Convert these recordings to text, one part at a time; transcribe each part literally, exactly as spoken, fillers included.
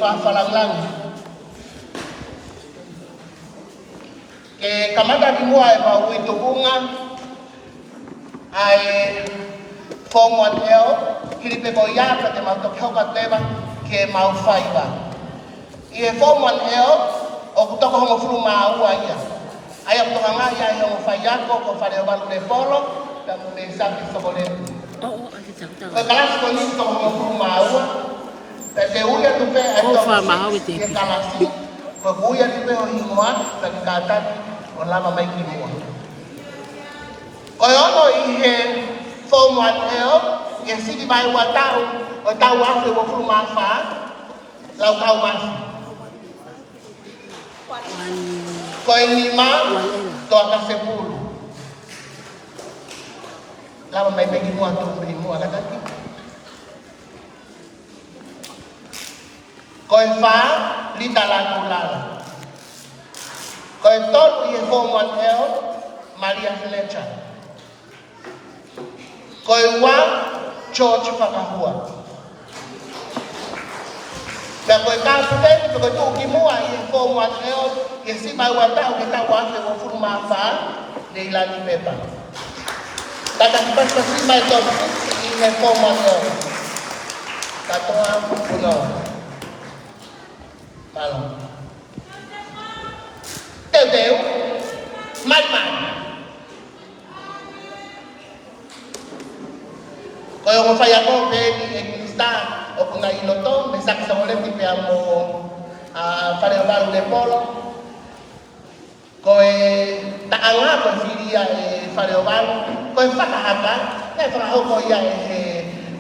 Fakalāngilangi. Ke kamata kimuʻa ʻemau ui tuʻunga ʻa e Form One L, hili pē ko ia pea te mau toki hoko atu leva ki heʻemau faiva. ʻI he Form One L, ʻoku toko hongofulu mā ua ia. ʻA ia ʻoku tokangaʻi ai ʻe he ongo faiako ko Faleovalu Lepolo, pea mo Meisake Sokoleti. ʻO, ʻo, ʻa e takitau. Ko e kalasi ko eni toko hongofulu mā ua, pea te u ui atu pē ʻa e ʻOfa tokosiʻi mahawi te ki he kalasi, ko e ui atu pē ho hingoa, pea ke kātaki ʻo lava mai kimuʻa. Ko e ono ʻi he Form One L, ʻi he sivi vaeuataʻu ʻo e taʻu ua afe uofulu mā fā, Laukau Masi. Ko e nima, Toa Kasepulu. Lava mai pē kimuʻa, tuʻu mai kimuʻa kātaki. Ko e fā, Lita Lakulala. Ko e tolu ʻi he Form One L, Malia Fletcher. Ko e ua, George Fakahua. Pea ko e kapiteni pe ko e tuʻukimuʻa ʻi he Form One L, ʻi he sivi vaeuataʻu ki he taʻu ua afe uofulu mā fā, Leilani Pepa. Kātaki pasipasi mai tokosiʻi ʻi he Form One L. Kātoa, puno. Mālō. Teuteu. Malimali. Ko e ongo faiako pē eni ʻEiki Minisitā ʻoku na ʻi loto, Meisake Sokoleti pea mo, ʻa, Faleovalu Lepolo. Ko e taʻanga ko e fili ia ʻe Faleovalu, ko e fakahaka, naʻe fakahoko ia ʻe he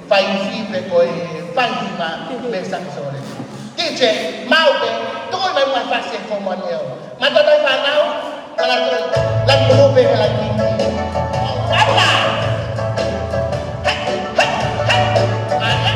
faifi pe ko e faihiva Meisake Sokoleti. DJ, maʻu pē, tuku mai muʻa e fasi e Form One L. Mātuʻa fānau, kala tu, laki kupe, laki kupe. Apa? Hai, hai, hai. Mana?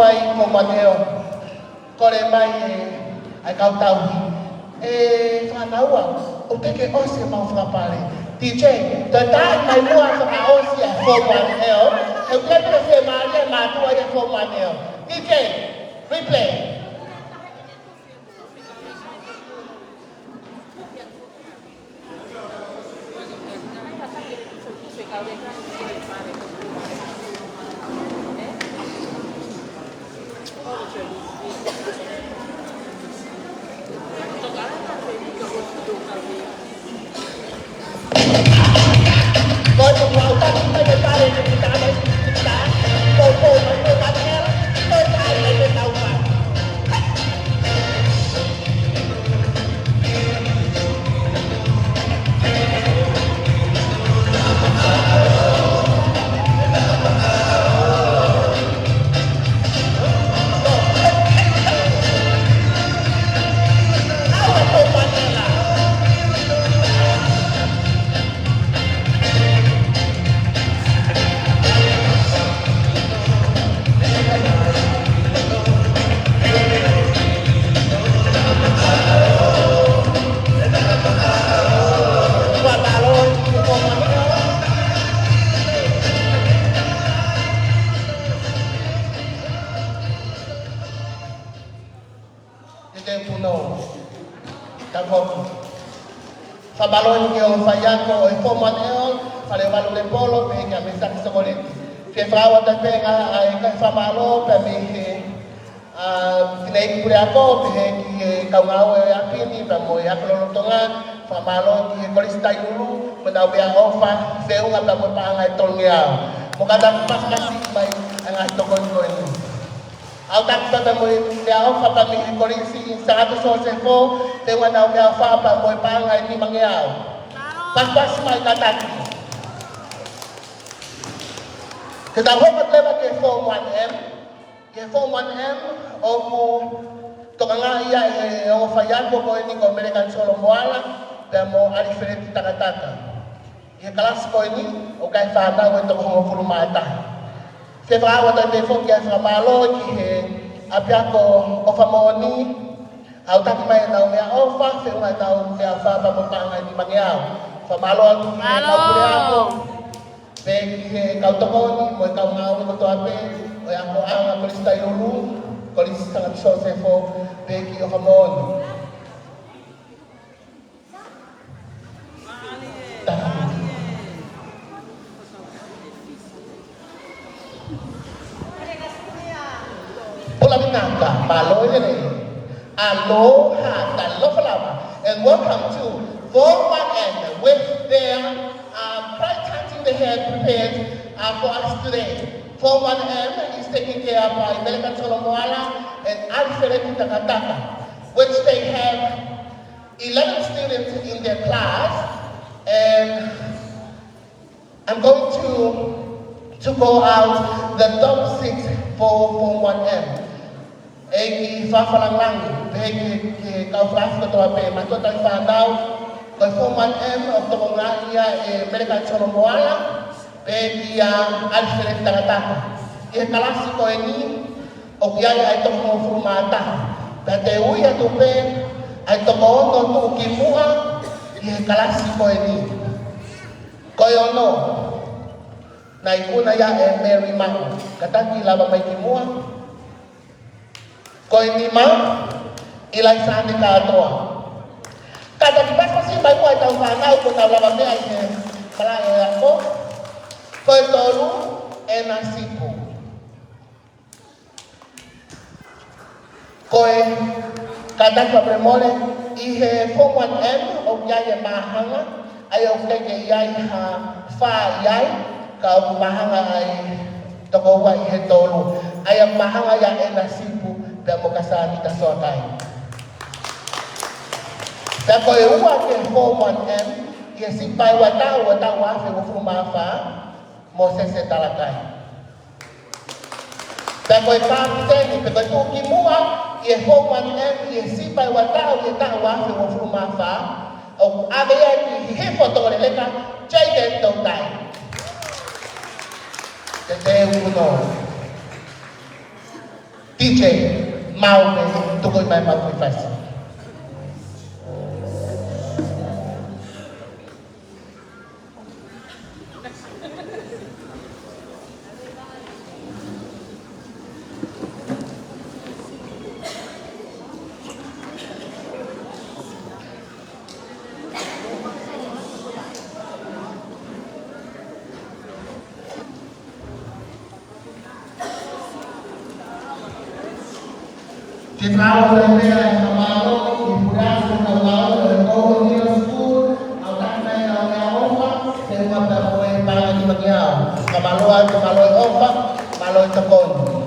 Ai ko Maneo, kole mai e, ʻa e kau tauhi. ʻE fānau, ʻoku teʻeki ke ʻosi ʻemau fakapale. D J, toe taʻi mai muʻa fakaʻosi ʻa e Form One L. He ʻoku teʻeki ke fiemālie ʻa e mātuʻa ʻi he Form One L. D J, replay. Ke te puno. Ka koku. Fakamālō ki he ongo faiako ʻo e Form One L, Faleʻovalu Lepolo, pehē kia Misa Kisokoleti. Ke fakaʻau atu pē ʻa e ngaahi fakamālō, pea mei he, ʻa, fineʻeiki puleako, pehē ki he kau ngāue ʻo e ʻapi ni, pea mo e ako lolotonga, fakamālō ki he Kolisi Tainulu, mo ʻenau meʻaʻofa, feʻunga pea mo e paʻanga ʻe tolungeau. Mo kātaki pasipasi mai ʻa e ngaahi tokoni ko eni. ʻOku taki pē mo e meʻaʻofa pea mei he Kolisi ʻIni Sangato Sosefo, feʻunga ʻenau meʻaʻofa pea mo e paʻanga ʻe nimangeau. Pasipasi mai kātaki. Ke tau hoko atu leva ki he Form One M, ki he Form One M, ʻoku tokangaʻi ia ʻe he ongo faiako ko eni ko Melekani Solomoala, pea mo ʻAlifeleti Takataka. ʻI he kalasi ko eni, ʻoku ʻi ai e fānau ʻe toko hongofulu mā taha. Ke fakaʻau atu pē foki ʻa e fakamālō ki he ʻapiako ʻOfamoʻoni, ʻoku taki mai ʻenau meʻaʻofa, feʻunga ʻenau meʻaʻofa pea mo e paʻanga ʻe nimangeau. Fakamālō atu ki he kau puleako, pea ki he kau tokoni, mo e kau ngāue kotoa pē, ʻo e akoʻanga Kolisi Tainulu, Kolisi Sangato Sosefo, pea ki ʻOfamoʻoni. Pula vinaka, mālō e lelei. Aloha, talofa lava. And welcome to Form One M with their, um, product hunting they have prepared, uh, for us today. Form One M is taken care of by Melekani Solomoala and ʻAlifeleti Takataka, which they have eleven students in their class, and I'm going to, to call out the top six for Form One M. ʻEiki Fafalangilangi, pehē ki he kau fakafofonga kotoa pē, mātuʻa tauhi fānau, ko e Form One M ʻoku tokangaʻi ia ʻe Melekani Solomoala, pea kia ʻAlifeleti Takataka. ʻI he kalasi ko eni, ʻoku ʻi ai ʻa e toko hongofulu mā taha. Pea te u ui atu pē ʻa e toko ono tuʻu ki muʻa ʻi he kalasi ko eni. Ko e ono, naʻe ikuna ia ʻe Mary Maʻu. Kātaki lava mai ki muʻa. Ko e nima, ʻIlaisane Kātoa. Kātaki pasipasi mai muʻa ʻetau fānau kuo nau lavameʻa ʻi he malaʻe ʻo e ako. Ko e tolu, ʻEna Sipu. Ko e kātaki fakamolemole, ʻi he Form One M, ʻoku ʻi ai e māhanga, ʻa ia ʻoku teʻeki ke ʻi ai ha fā ʻi ai, ka ʻoku māhanga ai toko ua ʻi he tolu. ʻA ia māhanga ia ʻEna Sipu, pea mo Kasani Tasoakai. Pea ko e ua ki he Form One M, ʻi he sipi ʻe ua taʻu, ʻo e taʻu ua afe uofulu mā fā, Mōsese Talakai. Pea ko e kapiteni, pe ko e tuʻukimuʻa ʻi he Form One M ʻi he sipi ʻe ua taʻu ʻi he taʻu ua afe uofulu mā fā, ʻoku ʻave ia ki Hihifo Tokoleleka, Jayden Toutai. Te te uno. T J, maʻu pē, tuku mai maʻu pē fasi. Ke tau lau e meʻa ʻa e fakamālō ki he puleako ʻo e Naʻunaʻu ʻo e Koula Middle School, ʻa e taki mai ʻa e ʻofa, ke uma pea ko e pālangi makiao. Fakamālō atu, mālō e ʻofa, mālō e tokoni.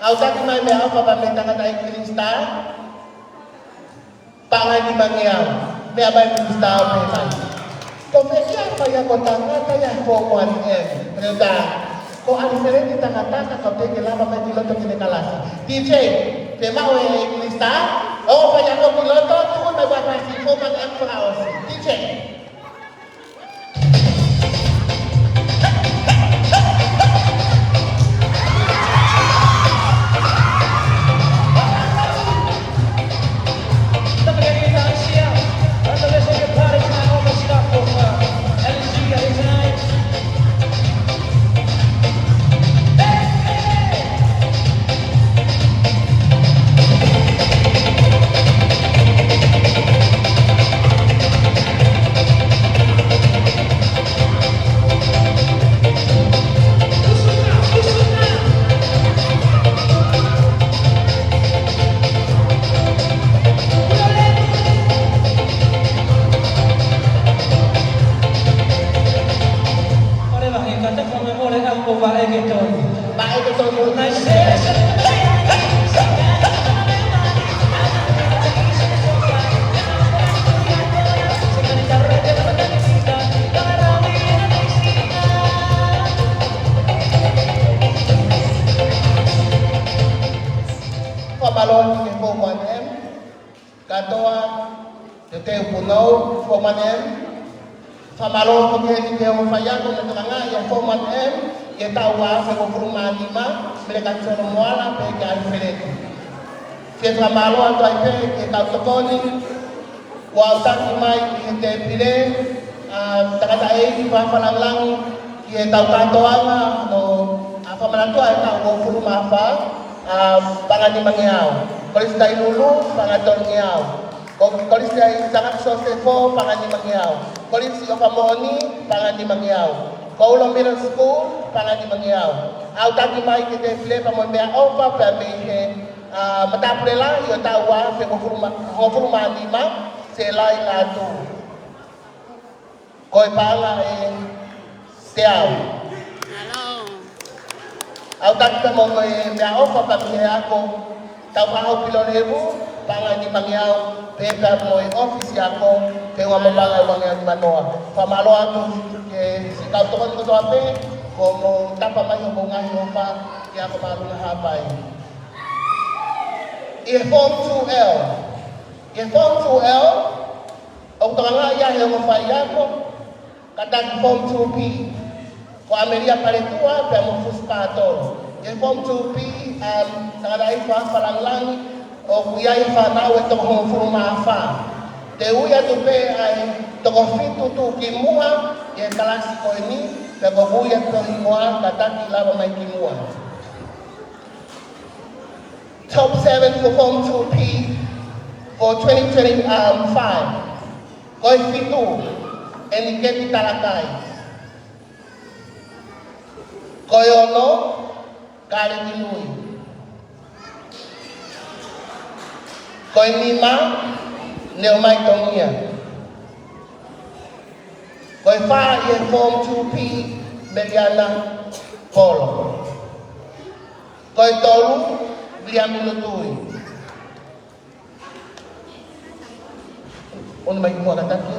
ʻOku taki mai meʻaʻofa pea mei he tangataʻeiki Minisitā, paʻanga ʻe nimangeau, meʻa mai Minisitā ʻo pehē mai: Ko e fē ia e faiako tangata ia ʻi he Form One M? Pea u talaange, ko ʻAlifeleti Tangataka, ka ʻoku teʻeki ke lava mai ki loto ki heʻene kalasi. DJ, pea maʻu ʻe he Minisitā, ʻo faiako ki loto, tuku mai ʻa e kalasi Form One M fakaʻosi. DJ. Fakamālō ki he Form One M, kātoa, teuteu punou, Form One M. Fakamālō foki ki he ongo faiako naʻe tokangaʻi ʻa e Form One M ʻi he taʻu ua afe uofulu mā nima, mei he Kanisolo Moala pea ki ʻAlifeleti. Fie fakamālō atu ai pē ki he kau tokoni, kuo aʻutaki mai ki he tēpile, ʻa e tangataʻeiki Fafa Langilangi, ki heʻetau kātoanga hono, ʻa, fakamanatu ʻa e taʻu uofulu mā fā, ʻa, paʻanga ʻe nimangeau. Kolisi Tainulu, paʻanga ʻe tolungeau. Ko, Kolisi ʻAisake Sosefo, paʻanga ʻe nimangeau. Kolisi ʻOfa Moʻoni, paʻanga ʻe nimangeau. Koulo Middle School, paʻanga ʻe nimangeau. Aʻutaki mai ki he tēpile pea mo e meʻaʻofa pea mei he, ʻa, matāpule lahi ʻo e taʻu ua afe hongofulu mā, hongofulu mā nima, Selai Ngātū. Ko e paʻanga ʻe teau. Aʻutaki pea mo e meʻaʻofa pea mei he ako tau fakahau Pilolevu, paʻanga ʻe nimangeau, pea pea mo e ʻōfisi ako, feʻunga mo e paʻanga ʻe uangeau nimanoa. Fakamālō atu ki he siʻi kau tokoni kotoa pē, kuo mou tapa mai hoʻomou ngaahi ʻofa ki he Ako Māʻolunga Haʻapai. ʻI he Form Two L. ʻI he Form Two L, ʻoku tokangaʻi ia ʻe he ongo faiako, kātaki Form Two P, ko ʻAmelia Paletua pea mo Fusi Pātolo. ʻI he Form Two P, ʻa, tangataʻeiki Fafa Langilangi, ʻoku ʻi ai e fānau ʻe toko hongofulu mā fā. Te u ui atu pē ʻa e toko fitu tuʻukimuʻa ʻi he kalasi ko eni, pea ko e ui atu e hingoa kātaki lava mai kimuʻa. Top seven for Form Two P for twenty twenty-five. Ko e fitu, ʻEniketi Talakai. Ko e ono, Kaleti Nui. Ko e nima, Neomai Tongia. Ko e fā ʻi he Form Two P, Meliana Polo. Ko e tolu, Viliami Lutui. Unu mai kimuʻa kātaki.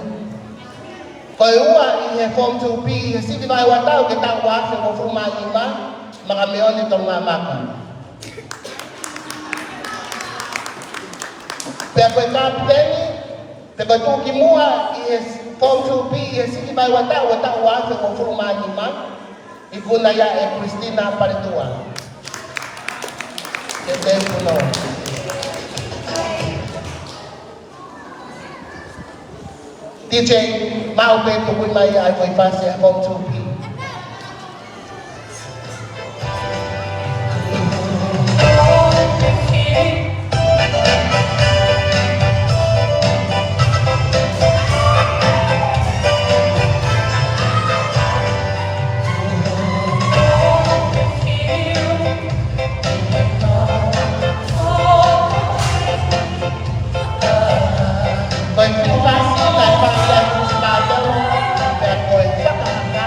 Ko e ua ʻi he Form Two P, ʻi he sivi vaeua taʻu ki he taʻu ua afe uofulu mā nima, Makameone Tongamaka. Pea ko e kapiteni, pe ko e tuʻukimuʻa ʻi he Form Two P, ʻi he sivi vaeua taʻu ʻo e taʻu ua afe uofulu mā nima, ikuna ia ʻe Christina Paletua. Ke te puno. DJ, maʻu pē tuku mai ʻa e foʻi fasi ʻa e Form Two P. Ko e kiʻi fasi, kae fai ʻa e Fusi Pātolo, pea ko e fakahā.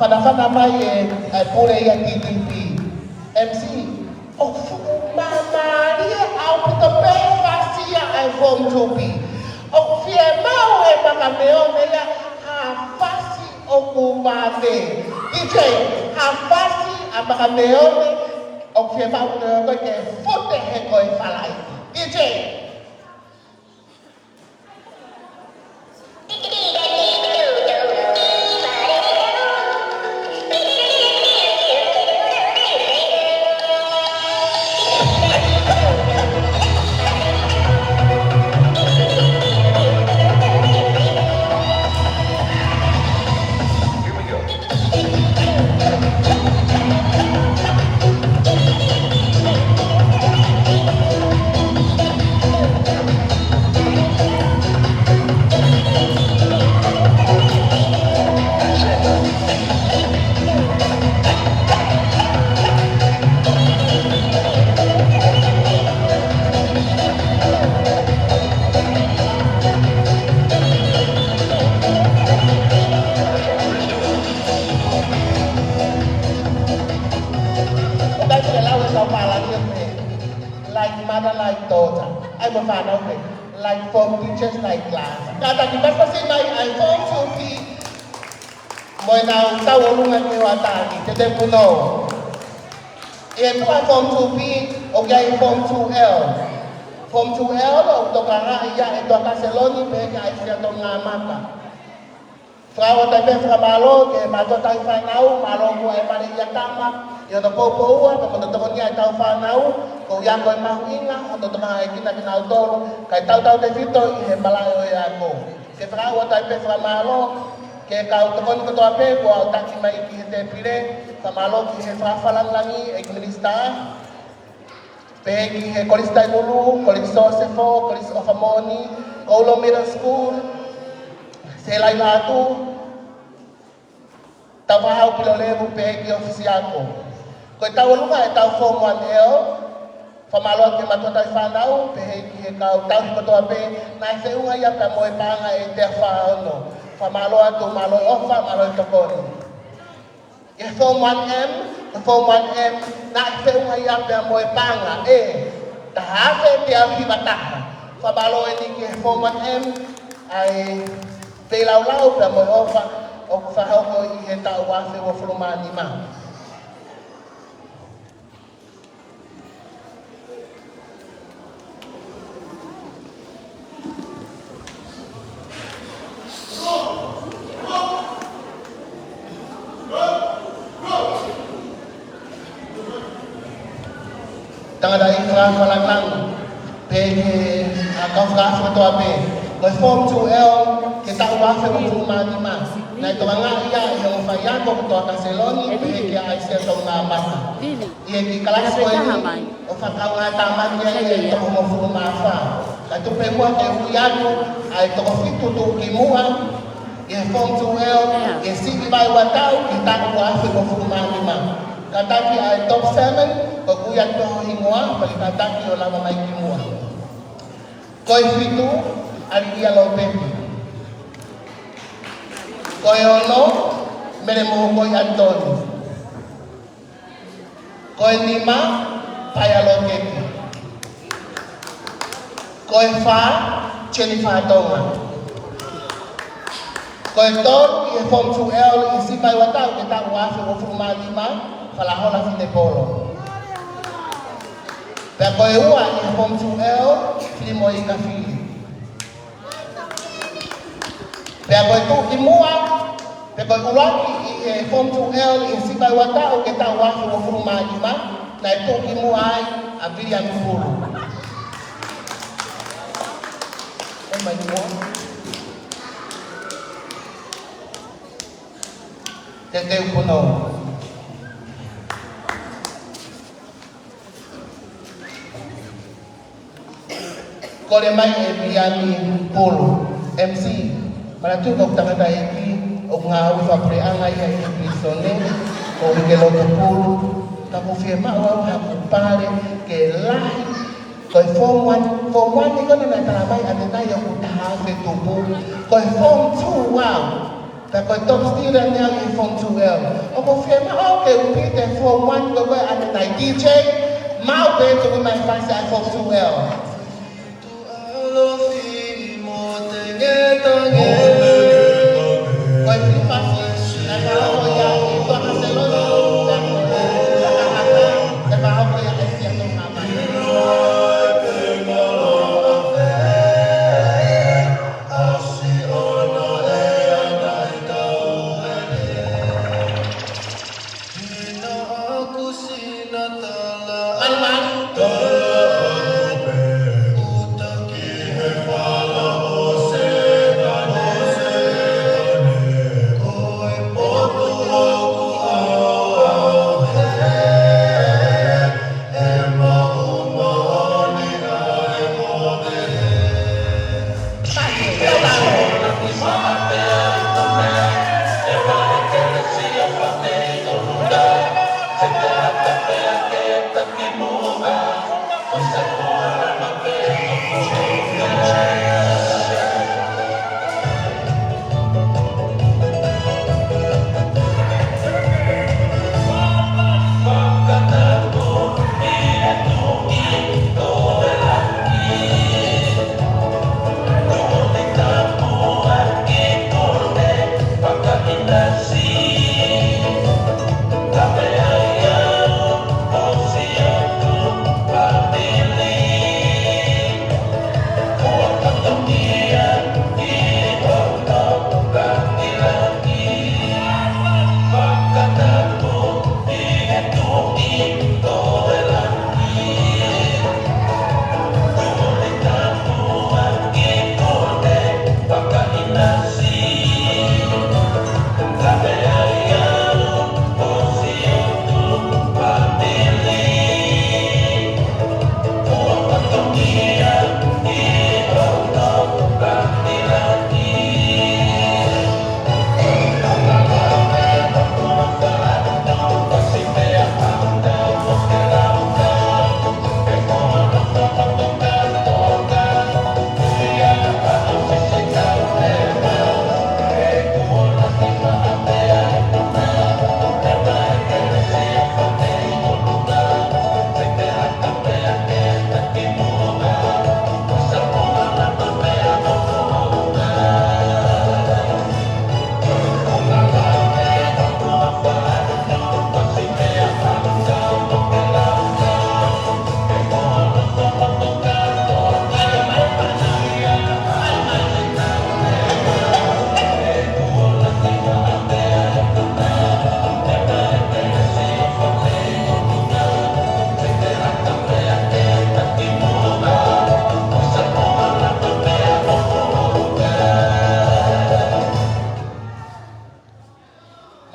Fanafana mai e, e pule ia T T P. M C, ʻoku fuʻu māmālie ʻaupito pē fasi ia ʻa e Form two B. ʻOku fiemaʻu ʻe Makameone ia ha fasi ʻoku vave. D J, ha fasi ʻa Makameone, ʻoku fiemaʻu koe ke fute he ko e falai. D J. ʻOku ʻikai ke lau e kau pālangi ʻo pehē, like mother, like daughter. ʻAi mo e fānau pē, like form teachers, like class. Kātaki, pasipasi mai ʻa e Form two B mo ʻenau tauʻolunga ki he hoʻatā ni, Tete Punou. ʻI he tuʻa Form two B, ʻoku ʻi ai e Form two L. Form two L, ʻoku tokangaʻi ia ʻe Toa Kaseloni pehē kia ʻAisea Tongamata. Fakaʻotua pē fakamālō ki he mātuʻa tauhi fānau, mālō muʻa e Vale ʻi Atama, ʻi hono poupouʻi pea mo hono tokoniʻi ʻetau fānau, koeʻuhi ko e mahuʻinga hono tokangaekina kinautolu, kae tautautefito ʻi he malaʻe ʻo e ako. Ke fakaʻotua pē fakamālō ki he kau tokoni kotoa pē kuo aʻutaki mai ki he tēpile, fakamālō ki he fakafanongo ʻEiki Minisitā, pehē ki he Kolisi Taʻimulu, Kolisi Sosefo, Kolisi ʻOfa Moʻoni, Kouloa Middle School, Sēlai Lātū, Taufaʻāhau Pilolevu, pehē ki he ʻōfisi ako. Ko e tauʻolunga ʻetau Form one L, fakamālō ki he mātuʻa tauhi fānau, pehē ki he kau tauhi kotoa pē, naʻe feʻunga ia pea mo e paʻanga ʻe teau fā ono. Fakamālō atu, mālō e ʻofa, mālō e tokoni. ʻI he Form one M, ko e Form one M, naʻe feʻunga ia pea mo e paʻanga ʻe taha afe teau hiva taha. Fakamālō eni ki he Form one M, ʻa e feilaulau pea mo e ʻofa ʻoku fakahoko ʻi he taʻu ua afe uofulu mā nima. Tangataʻeiki fakafalangi, pehē ki he kau fakaafe kotoa pē. Ko e Form two L, ki he taʻu ua afe uofulu mā nima. Naʻe tokangaʻi ia ʻe he ongo faiako ko Toa Kaseloni, pehē kia ʻAisea Tongamata. ʻI he kiʻi kalasi ko eni, ʻoku fakakaungātāmaki ai e toko hongofulu mā fā. Kae tuku pē muʻa ke ui atu ʻa e toko fitu tuʻukimuʻa ʻi he Form two L, ʻi he siʻi vaeuatau ki he taʻu ua afe uofulu mā nima. Kātaki ʻa e top seven, ʻoku ui atu ho hingoa, pea ke kātaki ʻo lava mai ki muʻa. Ko e fitu, ʻAliʻia Lopeti. Ko e ono, Mele Mohokoʻi ʻAtoni. Ko e nima, Paia Loketi. Ko e fā, Jennifer Tonga. Ko e tolu, ʻi he Form two L, ʻi he siʻi vaeuatau ki he taʻu ua afe uofulu mā nima, Falahola Finepolo. Pea ko e ua, ʻi he Form two L, Filimoika Fili. Pea ko e tuʻukimuʻa, pea ko e ʻuluaki ʻi he Form two L ʻi he siʻi vaeuatau ki he taʻu ua afe uofulu mā nima, naʻe tuʻukimuʻa ai ʻa Viliami Pulu. ʻOmai muʻa. Tete Upuno. Kole mai ʻe Viliami Pulu, M C, manatuʻi ko e tangataʻeiki ʻoku ngāue fakapuleʻanga ia ʻi he pilīsone, ko Uike Loto Pulu, ka ʻoku fiemaʻu au haʻaku pale ke lahi, ko e Form one, Form one ni ko ena naʻe talamai ʻanenai ʻoku taha afe tupu, ko e Form two au. Pea ko e top student ia ʻi Form Two L. ʻOku fiemaʻu ke u pita e Form One ko ē ʻanenai. D J, maʻu pē tuku mai e fasi ʻa e Form Two L. Ko e fili fasi, naʻe fakahoko ia ʻi Tuʻa Pāseloni, naʻe fakahoko ia ʻe Siatonga Mai.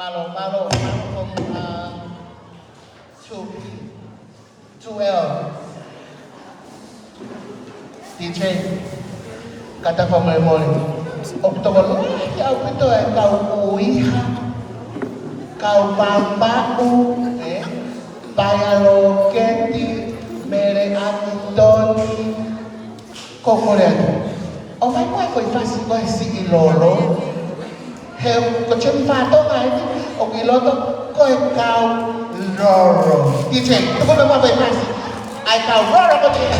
Mālō, mālō, mālō, Form, uh, Two P, Two L. D J, kātaki fakamolemole. ʻOku tokolahi ʻaupito e kau ʻuhiha, kau papaʻu, ē, Paia Loketi, Mele Anitoni, ko Kolea. ʻOmai ko e, ko e fasi ko e siʻi lolo. He ko Jimmy Fatonga eni, ʻoku ʻi loto ko e kau lolo. D J, tuku mai muʻa ko e fasi ʻa e kau lolo ko Jimmy.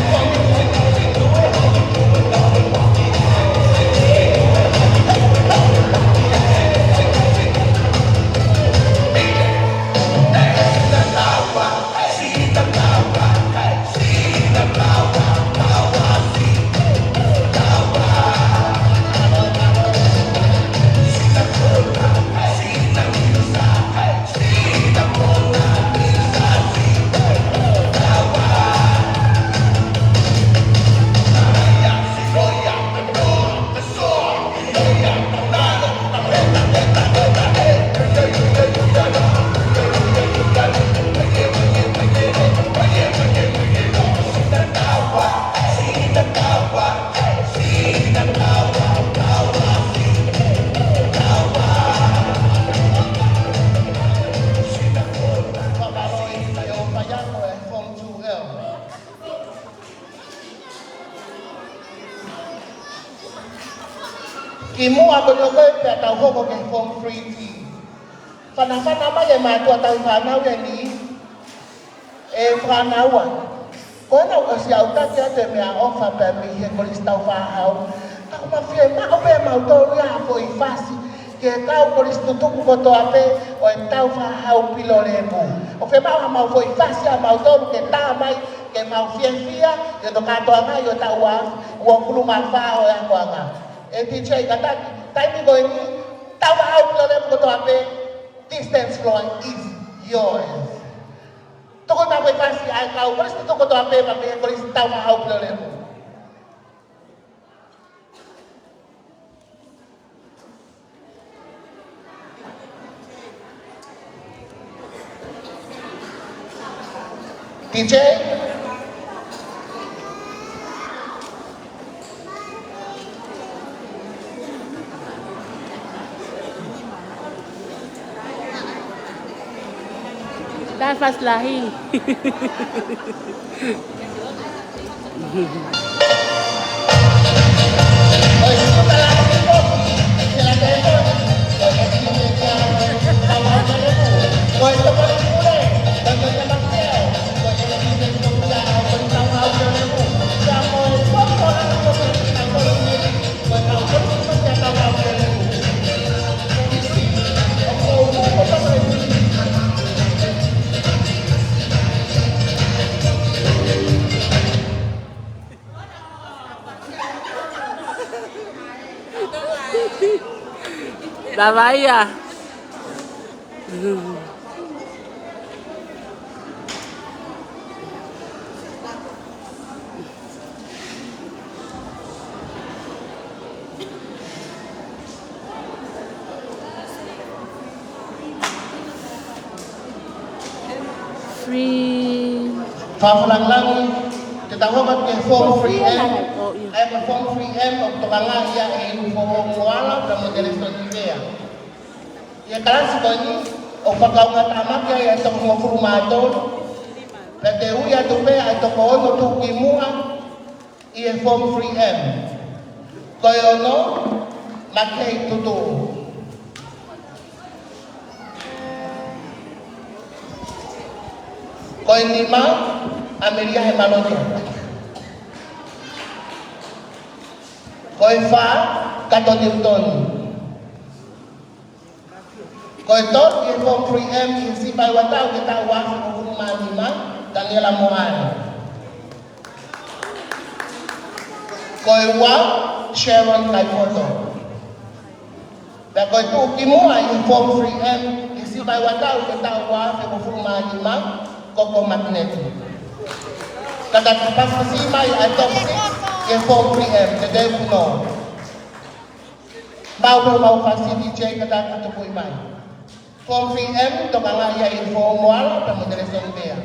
Kimuʻa ko eni ʻoku ʻi ai pē ʻetau hoko ki he Form three T. Fanafana mai e mātuʻa tauhi fānau ʻi heni, ʻe fānau ā. Ko ena ʻoku ʻosi ʻautaki atu e meʻaʻofa pē mei he Kolisi Taufaʻāhau. Ka ʻoku ma fiemaʻu pē mautolu ia ha foʻi fasi ki he kau kolisi tutuku kotoa pē ʻo e Taufaʻāhau Pilolemū. ʻOku fiemaʻu hamau foʻi fasi ʻa mautolu ke tā mai ke mau fiefia ʻi hono kātoangaʻi ʻo e taʻu uofulu mā fā ʻo e akoʻanga. ʻE TJ Kataki, taimi ko eni, Taufaʻāhau Pilolemū kotoa pē, distance floor is yours. Tuku mai e fasi ʻa e kau kolisi tutuku kotoa pē mei he Kolisi Taufaʻāhau Pilolemū. TJ. Taʻe fasi lahi. Lava ia. Free. Fakalangilangi, ke tau hoko atu ki he Form three M. ʻA ia ko e Form three M ʻoku tokangaʻi ia ʻe Inu Foʻou Moala pea mo Telesoni Vea. ʻI he kalasi ko eni, ʻoku fakaʻuhingaʻi ʻaki ai ʻa e toko hongofulu mā tolu. Pea te u ui atu pē ʻa e toko ono tuʻukimuʻa ʻi he Form three M. Ko e ono, Makei Tutu. Ko e nima, ʻAmelia Hemaloto. Ko e fā, Kato Niutoni. Ko e tolu ʻi he Form three M ʻi he siʻi vaiua taʻu ki he taʻu uaafe uofulu mā nima, Taniela Moale. Ko e ua, Sharon Kaipoto. Pea ko e tuʻukimuʻa ʻi he Form three M ʻi he siʻi vaiua taʻu ki he taʻu uaafe uofulu mā nima, Koko Makineti. Ka tau pasipasi mai ʻa e top six ʻi he Form three M, te te puno. Mau pē mau fasi TJ ka tau tukuʻi mai. Form three M, tokangaʻi ia ʻe Inu Foʻou Moala pea mo Telesoni Vea.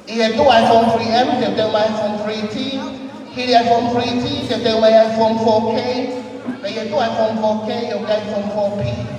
ʻI he tuʻu ʻa e Form three M, teuteu mai Form three T, hili ʻa e Form three T, teuteu mai ʻa e Form four K, pea ʻi he tuʻu ʻa e Form four K, ʻoku ʻi ai e Form four P.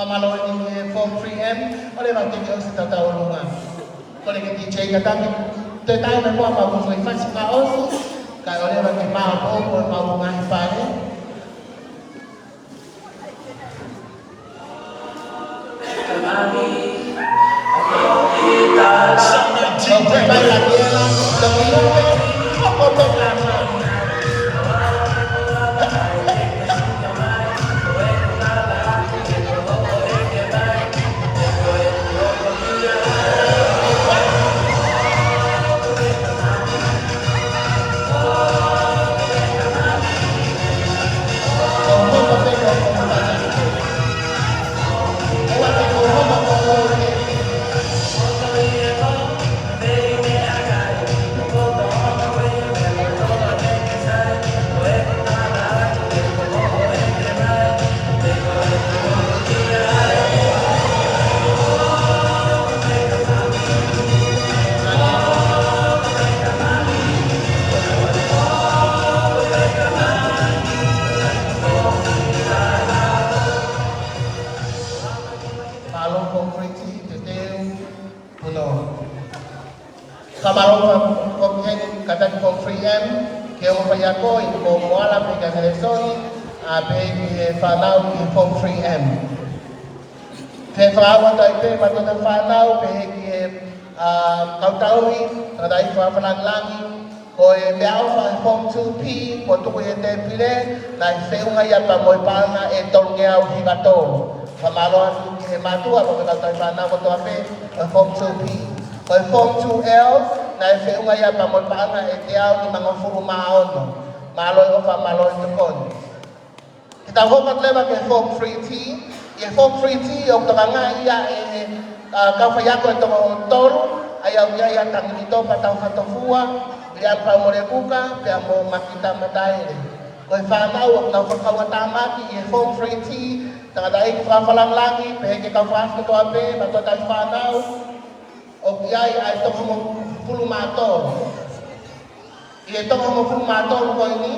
Fakamālō ʻi he Form Three M, ʻoua leva ke ke ʻosi tautaulunga. Kole ki he D J ka taki, toe tae mai muʻa pea mo e fasi fakaʻosi, kae ʻoua leva ke maʻu pō mo e maʻu ngaahi pale. Mālō Form Three T, teuteu, punou. Fakamālō atu ki he kau taki Form Three M, ki he ongo faiako, ʻi ko Moala pea mo Nelson, ʻa pehē ki he fānau ki he Form Three M. Pea fakaʻau atu ai pē mautolu fānau, pehē ki he, ʻa, kau tauhi, tangataʻeiki fakalangilangi, ko e meʻaʻofa Form Two P, kuo tuku ʻi he tēpile, naʻe feʻunga ia pea mo e paʻanga ʻe tolungeau hiva tolu. Fakamālō atu ki he mātuʻa, mo e kau tauhi fānau kotoa pē, ko e Form Two P. Ko e Form Two L, naʻe feʻunga ia pea mo e paʻanga ʻe teau nimangofulu mā ono. Mālō e ʻofa, mālō e tokoni. Ke tau hoko atu leva ki he Form Three T, ʻi he Form Three T ʻoku tokangaʻi ia ʻe he, ʻa, kau faiako ʻe toko tolu, ʻa ia ʻoku ʻi ai ʻa Tanginito Patau Fatofua, Viliami Paumole Kuka, pea mo Makita Mataele. Ko e fānau ʻoku nau fakakauʻatāmaki ʻi he Form Three T, tangataʻeiki fakalangilangi, pehē ki he kau fakaʻaho kotoa pē, mautolu tauhi fānau, ʻoku ʻi ai ʻa e toko hongofulu mā tolu. ʻI he toko hongofulu mā tolu ko eni,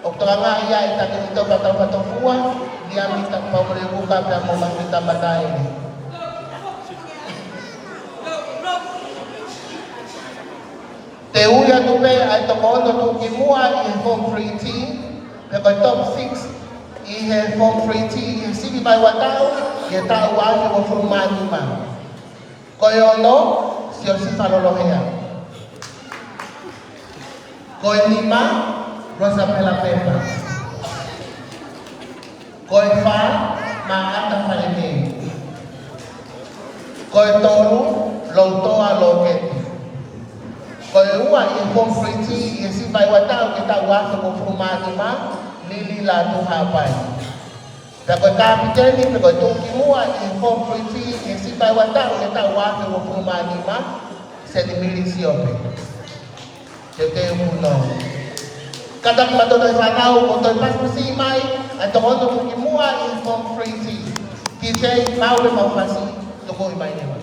ʻoku tokangaʻi ia ʻe Tanginito Patau Fatofua, Viliami Paumole Kuka pea mo Makita Mataele. Te u ui atu pē ʻa e toko ono tuʻukimuʻa ʻi he Form Three T, pe ko e top six ʻi he Form Three T, ʻi he sivi vaheua taʻu, ʻi he taʻu ua afe uofulu mā nima. Ko e ono, Siosifa Lolohea. Ko e nima, Rosabella Pepa. Ko e fā, Maʻata Falemei. Ko e tolu, Loutoa Loketi. Ko e ua ʻi he Form Three T, ʻi he sivi vaheua taʻu ki he taʻu ua afe uofulu mā nima, Lili Lātū Haʻapai. Pea ko e kapiteni, pe ko e tuʻukimuʻa ʻi he Form Three T, ʻi he sivi vaheua taʻu ki he taʻu ua afe uofulu mā nima, Senimili Siope. Teuteu punou. Kātaki mautolu e fānau, ʻo toe pasipasi mai, ʻa e toko ono tuʻukimuʻa ʻi he Form Three T. Ki he mau pē mau fasi, tukuʻi mai leva.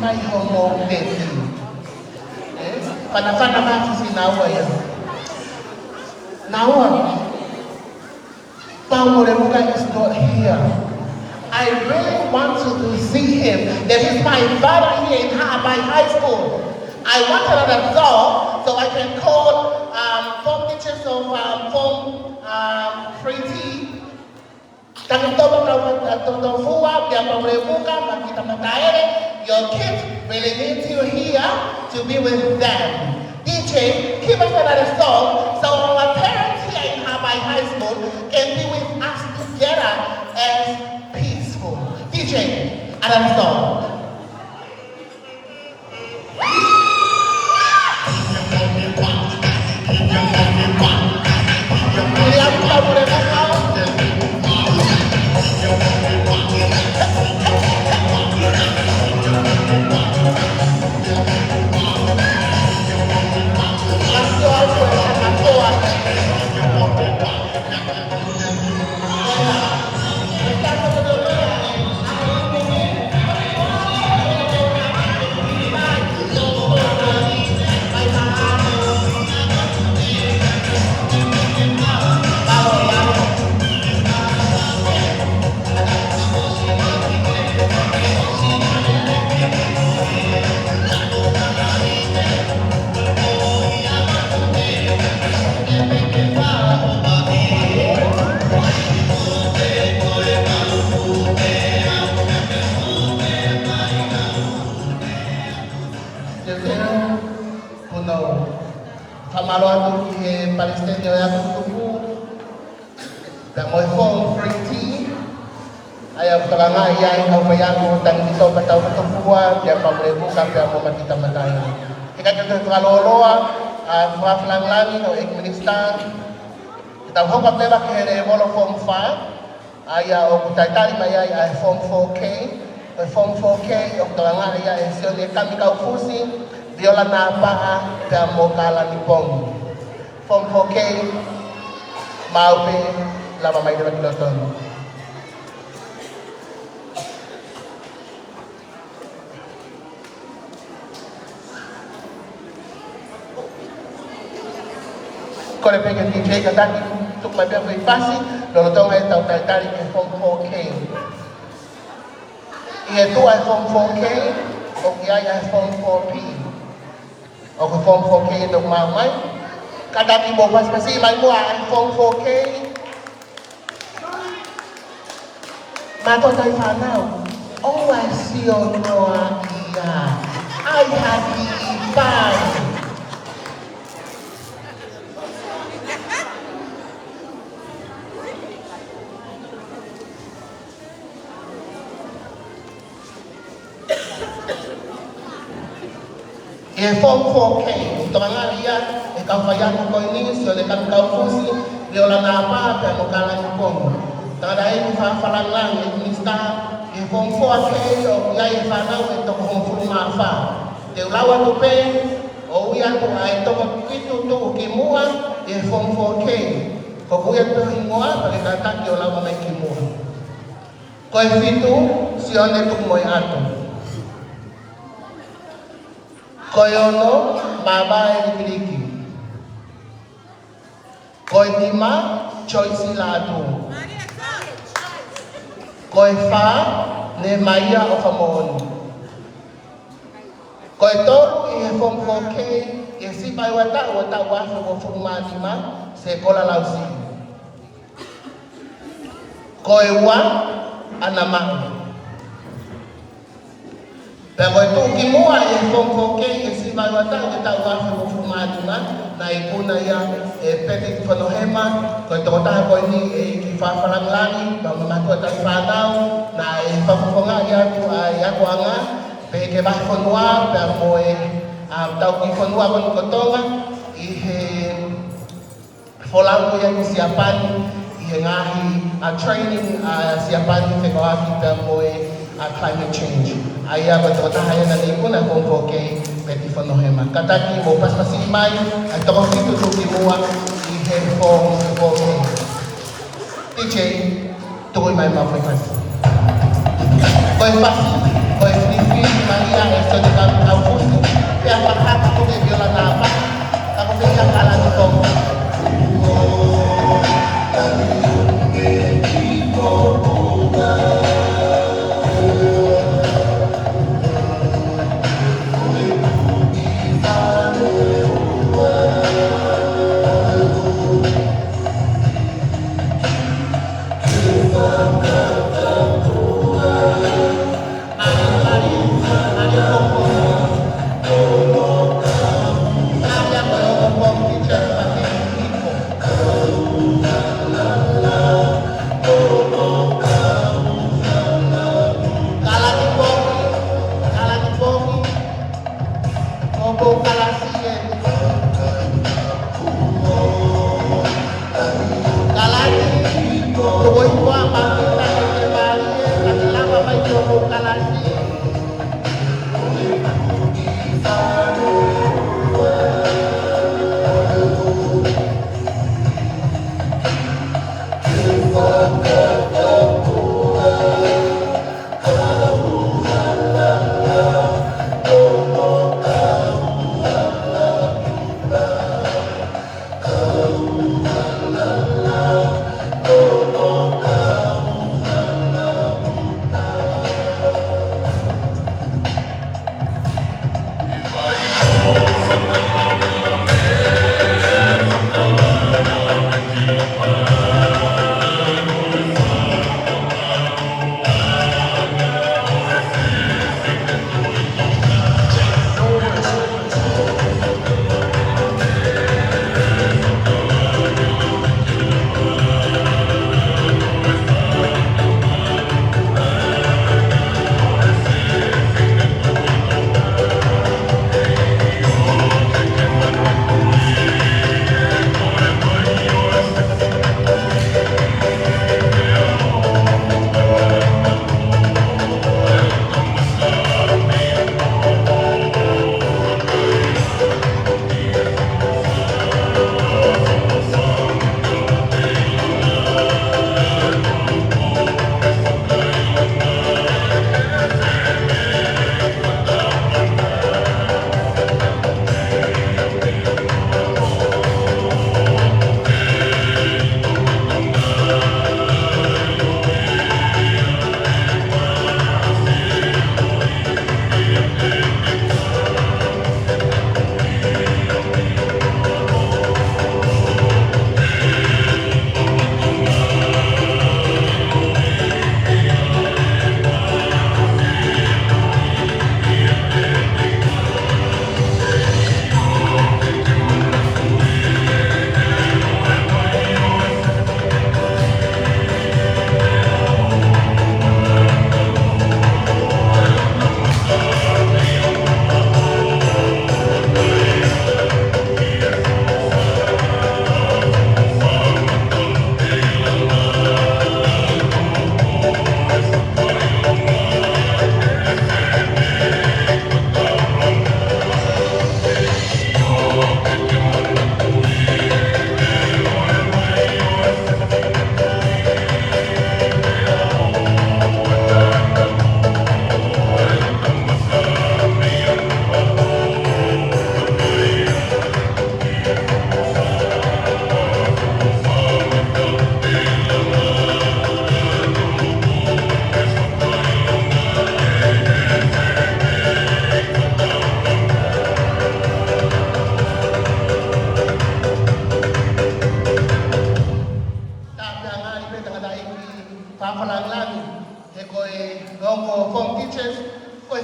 Ai hoʻomou teti. Eh? Fanafana mai ki he sinaua ia. Naua. Pau Molemuka is not here. I really want to see him. There is my father here in Haʻapai High School. I want another song so I can call, um, form teachers of, um, form, um, three T. Tangitopa Tau, Tau, Tau Fua, pea mo Molemuka, Makita Mataele, your kids really need you here to be with them. D J, give us another song so our parents here in Haʻapai High School can be with us together as peaceful. D J, another song. Teuteu, Punau. Fakamālō atu ki he palesiteni ʻo e ako tutupu, pea mo e Form three T, ʻa ia ʻoku tokanga ai ʻa e kau faiako Tangitopa Tau Fua, pea mo Molemuka, pea mo Makita Mataele. He ka te fakalōloa, ʻa, fakafakalāngilangi ʻo e ʻEiki Minisitā, ke tau hoko atu leva ki he lēvolo Form five, ʻa ia ʻoku talitali mai ai ʻa e Form four K, ʻa e Form four K ʻoku tokanga ai ʻa e Sione Kamikaufusi, Viola Napaʻa, pea mo Kalani Pongi. Form four K, maʻu pē, lava mai leva ki loto ni. Kole pē ki he D J kātaki, tuku mai pē ʻa e foʻi pasi, lolotonga ʻetau talitali ki he Form four K. ʻI he tuʻa ʻa e Form four K, ʻoku ʻi ai ʻa e Form four P. ʻOku Form four K ʻoku maʻu mai. Kātaki mou pasipasi mai muʻa ʻa e Form four K. Mātuʻa tauhi fānau, ʻoua ʻe sio noa ia. ʻAi ha kiʻi pau. ʻI he Form four K, ʻoku tokanga ai ʻa e kau faiako ko eni, Sione Kamikaufusi, Viola Napaʻa, pea mo Kalani Pongi. Tangataʻeiki fakafakalāngilangi ʻEiki Minisitā, ʻi he Form four K ʻoku ʻi ai e fānau ʻe toko hongofulu mā fā. Te u lau atu pē, ʻo ui atu ʻa e toko fitu tuʻu ki muʻa ʻi he Form four K. Ko ʻeku ui atu pē hingoa, pea ke kātaki ʻo lau mai ki muʻa. Ko e fitu, Sione Tukumoeʻato. Ko e ono, Māmā ʻElikiliki. Ko e nima, Joyce Lātū. Ko e fā, Nehemaia ʻOfamoʻoni. Ko e tolu ʻi he Form four K, ʻi he siʻi vaheua taʻu ʻo e taʻu ua afe uofulu mā nima, Sekola Lausiʻi. Ko e ua, ʻAna Maʻu. Pea ko e tuʻu ki muʻa ʻi he Form four K ʻi he siʻi vaheua taʻu ʻo e taʻu ua afe uofulu mā nima, naʻe ikuna ia ʻe Peti Fonohema, ko e tokotaha ko eni ʻEiki fakafakalāngilangi, pea mo e mātuʻa tauhi fānau, naʻe fakafofongaʻi atu ʻa e akoʻanga, pehē ki he vahefonua, pea mo e, ʻa, tau kiʻi fonua ko eni ko Tonga, ʻi he folau ko ia ki Siapani, ʻi he ngaahi, ʻa, training, ʻa, Siapani fekauʻaki pea mo e, ʻa, climate change. ʻA ia ko e tokotaha ia naʻe ikuna Form four K, Peti Fonohema. Kātaki mou pasipasi mai, ʻa e toko fitu tuʻu ki muʻa, ʻi he Form four K. D J, tokoni mai maʻu foʻi pasi. Ko e pasi, ko e filifili mai ia ʻe Sione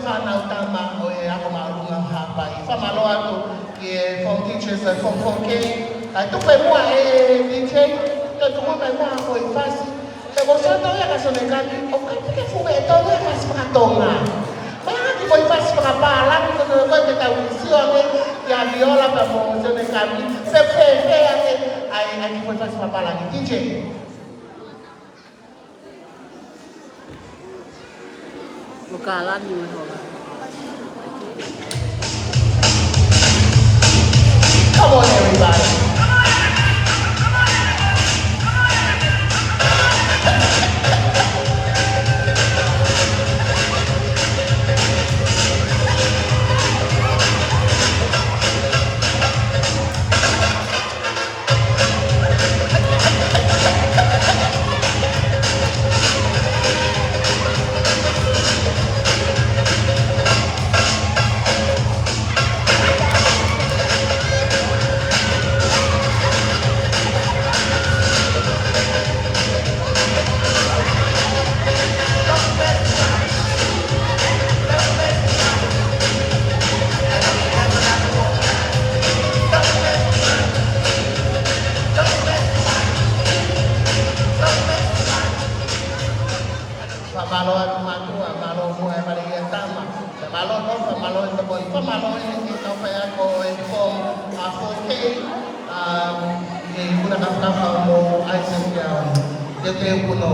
Fānau tama ʻo e ako māʻolunga ʻo Haʻapai. Fakamālō atu ki he form teachers ʻo e form four K. Kae tuku pē muʻa e D J, kae tuku pē muʻa ko e fasi. Te ko soto ia ka Sione Kami, ʻoku ʻikai ke fuʻu tonu e fasi faka-Tonga. Mahalo ko e fasi fakapālangi, ko e, ko e ke tau sio ange, ʻia Viola pea mo Sione Kami, pe, pe, pe, ange, ʻai, ʻai ko e fasi fakapālangi. D J. ʻO Kalani ʻo e hola. Come on, everybody. Fakamālō atu mātuʻa, mālō muʻa e vale ia tama. Fakamālō atu, fakamālō e tokoni, fakamālō e, e kau faiako ʻo e form, uh, four K, um, ʻi he kula kafakafa mo Isaac ia, te te kuno.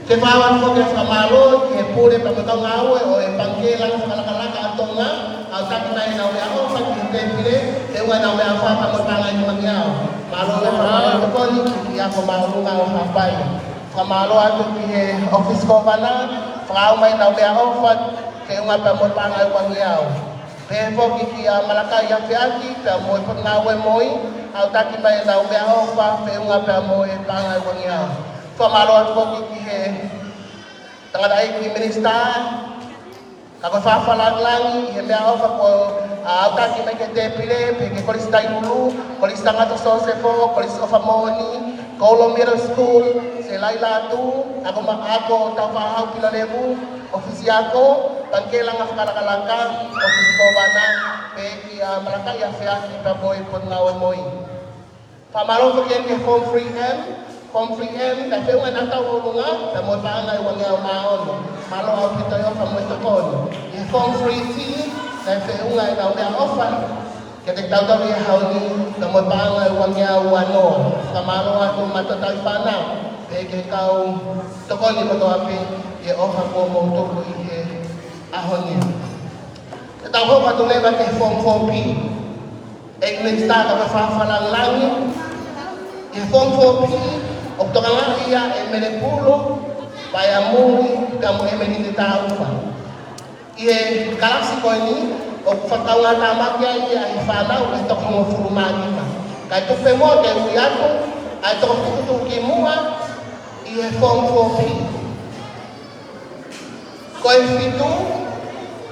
Ke fai atu foki e fakamālō ki he pule pea mo e kau ngāue ʻo e Pangikē Langa Fakalakalaka ʻa Tonga, ʻo aʻutaki mai ʻenau meʻaʻofa ki he tēpile, feʻunga ʻenau meʻaʻofa pea mo e paʻanga ʻe nima ngeau. Mālō e fakamālō tokoni ki he ako māʻolunga ʻo Haʻapai. Fakamālō atu ki he ʻOfisi Kōvana, fakaʻau mai ʻenau meʻaʻofa, feʻunga pea mo e paʻanga ʻe ua ngeau. Pehē foki kia Malakai Afeaki, pea mo e Potungāue Moi, ʻo aʻutaki mai ʻenau meʻaʻofa, feʻunga pea mo e paʻanga ʻe ua ngeau. Fakamālō atu foki ki he tangataʻeiki minisitā, ka ko e fakalangilangi ʻi he meʻaʻofa kuo aʻutaki mai ki he tēpile, pehē ki he Kolisi Tainulu, Kolisi Tangata Sosefo, Kolisi ʻOfa Moʻoni, Kolo Middle School, Selailatu, ako ma-, ako tau fakahau Pilolevu, ʻOfisi Ako, Pangikē Langa Fakalakalaka, ʻOfisi Kōvana, pehē kia Malakai Afeaki pea mo e Potungāue Moi. Fakamālō foki ki he Form three M, Form three M, naʻe feʻunga ʻenau tauʻolunga, pea mo e paʻanga ʻe ua ngeau mā ono. Mālō ʻaupito e ʻofa mo e tokoni. Ki he Form three T, naʻe feʻunga ʻenau meʻaʻofa kiate kitautolu he ʻaho ni, pea mo e paʻanga ʻe ua ngeau ua noa. Fakamālō atu mātuʻa tauhi fānau, pehē ki he kau tokoni kotoa pē, ki he ʻofa kuo mou tuku ʻi he ʻaho ni. Te tau hoko atu leva ki he Form four P. ʻEiki Minisitā, kau fakalangilangi, ʻi he Form four P, ʻoku tokangaʻi ia ʻe Mele Pulo, Paea Muli, pea mo ʻEmeline Taufa. ʻI he kalasi ko eni, ʻoku fakakaungātāmaki ai ia ʻa e fānau ʻe toko hongofulu mā nima. Kae tuku pē muʻa ke ui atu ʻa e toko fitu tuʻukimuʻa ʻi he Form four P. Ko e fitu,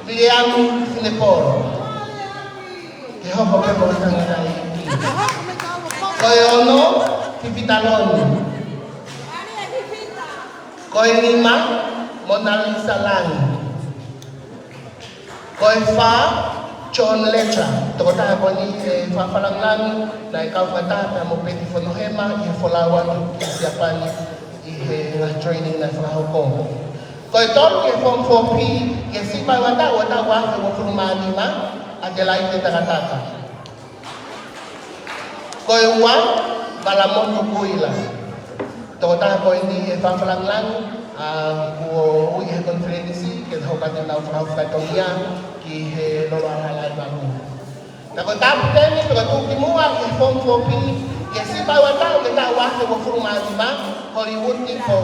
Viliami Finepolo. Ke hoko pē mo e tangataʻeiki. Ko e ono, Pipita Loni. Ko e nima, Mona Lisa Langi. Ko e fā, John Letcher. Tokotaha ko eni ʻe fakalangilangi, naʻe kau fakataha pea mo Peti Fonohema ʻi he folau atu ki Siapani ʻi he ngaahi training naʻe fakahoko. Ko e tolu ki he Form four P, ki he sipa ʻe ua taʻu, ʻo e taʻu ʻe uofulu mā nima, ʻAtelaite Takataka. Ko e ua, Valamotu Kuila. Tokotaha ko eni ʻe fakalangilangi, ʻa, kuo ui he konifelenisi, ke hoko atu ʻenau fakahoko fatongia ki he lolo angahala ʻe valu. Pea ko e kapiteni, pea ko e tuʻukimuʻa ki he Form four P, ki he sipa ʻe ua taʻu, ki he taʻu ʻe uofulu mā nima, Hollywood Nipo.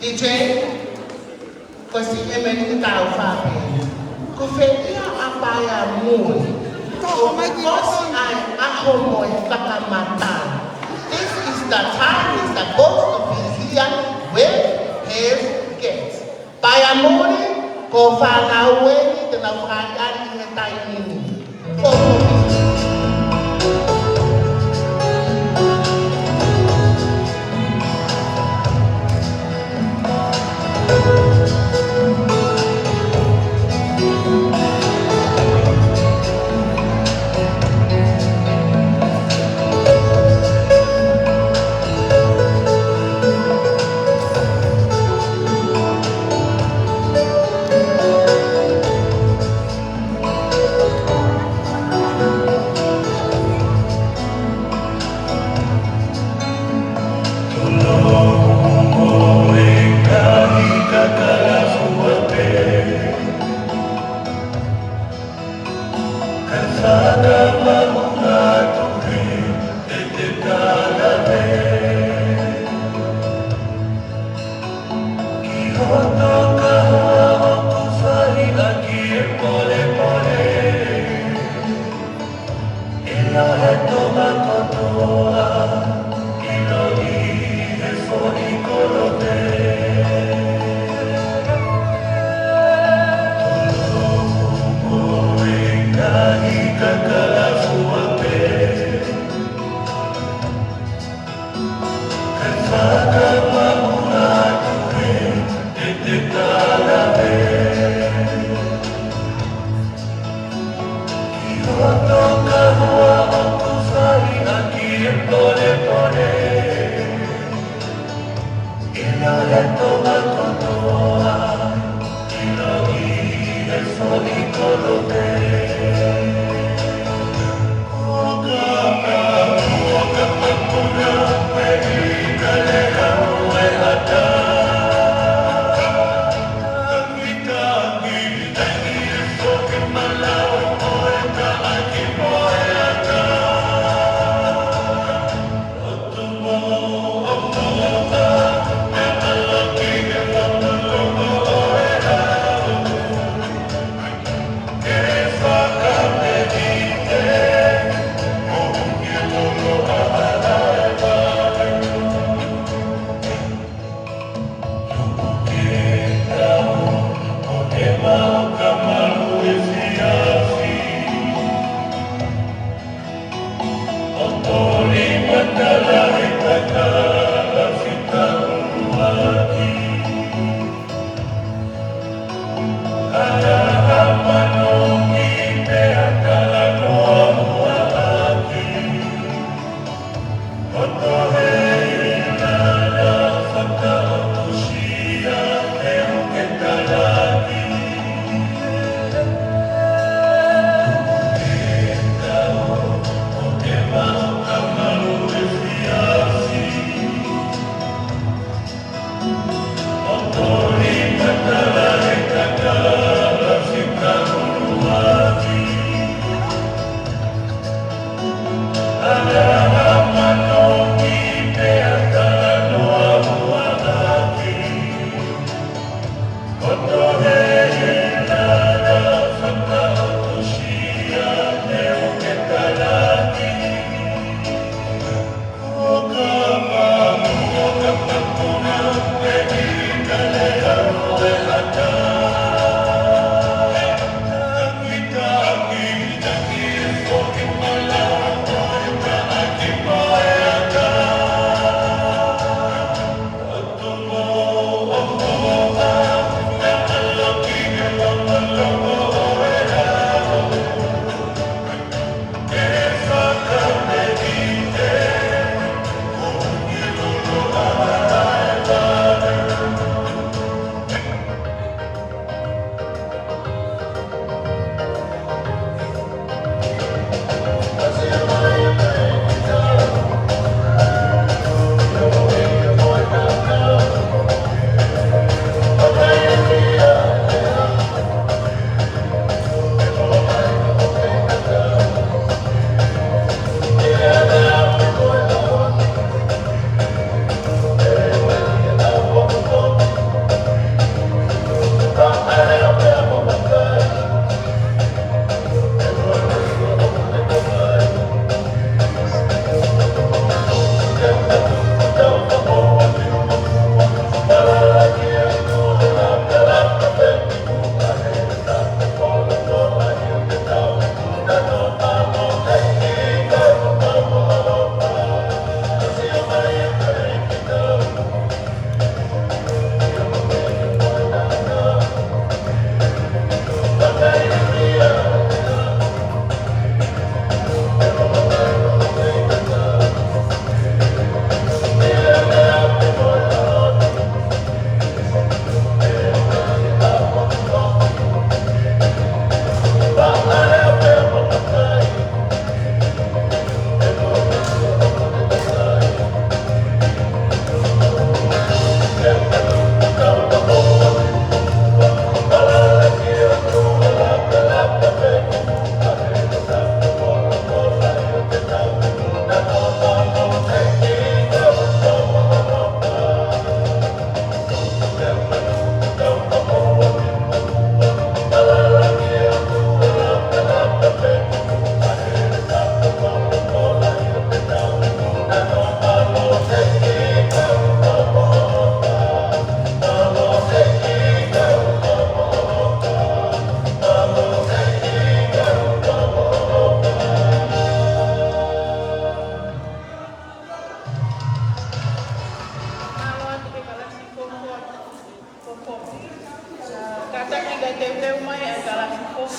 D J, ko e siʻi ʻEmeline Taufa pē. Ko fē ia ʻa Paea Muli? Ko e kosi ʻa e ʻaho mo e fakamatala. This is the time he's supposed to be here with his guests. Paea Muli, ko e fānau eni te nau fakaʻaliʻali he taimi ni. Ko Fakamanatu ʻi he tala lea ki hoto kahoa ʻoku fai ʻaki e polepole. ʻIlo ʻe he Tonga kotoa, ʻilo ʻi he foʻi kolope. Tolongo mo e ngaahi kakala fua pē. Kae fakamanatu ʻi he tala lea ki hoto kahoa ʻoku fai ʻaki e polepole. ʻIlo ʻe he Tonga kotoa, ʻilo ʻi he foʻi kolope.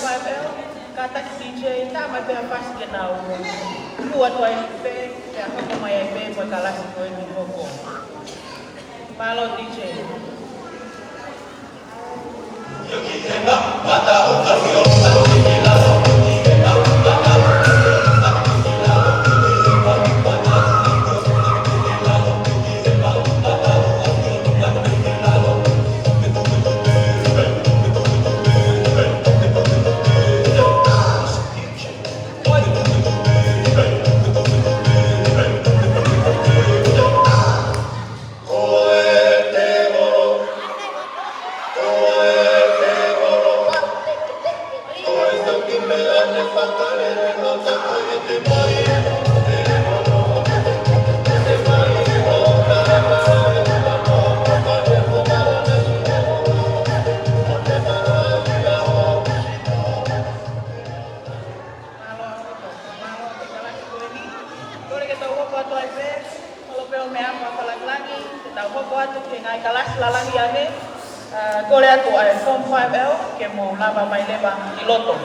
Kātaki D J, tā mai pē ha fasi ke nau hū atu ai pē, pea hoko mai ai pē mo e kalasi ko eni ʻo hoko. Mālō D J. Mālō ʻaupito, mālō ʻaupito kalasi ko eni. Kole ke tau hoko atu ai pē, holo pē ʻo meʻa ʻa Falakilangi, ke tau hoko atu ki he ngaahi kalasi lalahi ange, ā, kole atu ʻa e Form five L, ke mou lava mai leva ʻi loto.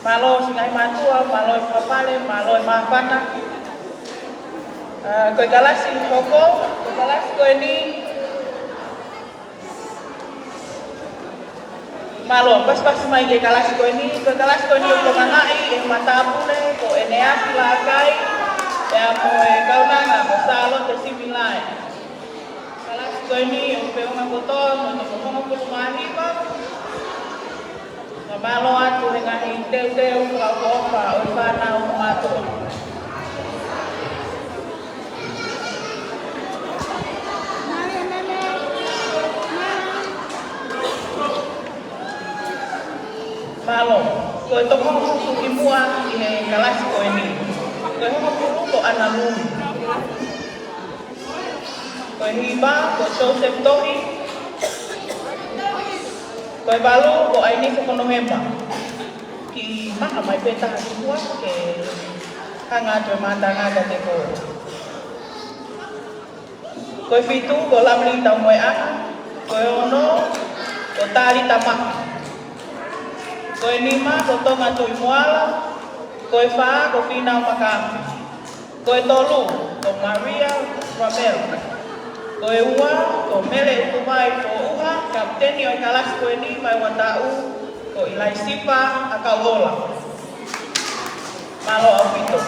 Mālō siʻi ngaahi mātuʻa, mālō e fakapale, mālō e māfana. Ā, ko e kalasi hoko, ko e kalasi ko eni, mālō, pasipasi mai ki he kalasi ko eni, ko e kalasi ko eni ʻoku tokangaʻi ʻe he matāpule ko ʻEneasi Lākai, pea mo e kaunanga ko Sālote Similae. Kalasi ko eni ʻoku feʻunga kotoa mo e toko hongofulu mā hiva. Ka mālō atu he ngaahi teuteu fakaʻofoʻofa ʻo e fānau ʻo mātuʻa. Mālō, ko e toko hongofulu ki muʻa ʻi he kalasi ko eni. Ko e hongofulu ko ʻAna Lū. Ko e hiva ko Joseph Tohi. Ko e valu ko ʻAinise Konohema. Kiʻi maʻa mai pē taha ki muʻa ke hanga atu e mātanga kiate koe. Ko e fitu ko Lamli Taumoeʻanga. Ko e ono ko Tali Tamaki. Ko e nima ko Tonga Tuʻimoala. Ko e fā ko Fīnau Makaafi. Ko e tolu ko Maria Ramel. Ko e ua ko Mele Utuvai Foʻuha, kapiteni ʻo e kalasi ko eni, vaeua taʻu, ko ʻIlaisipa ʻAkauʻola. Mālō ʻaupito.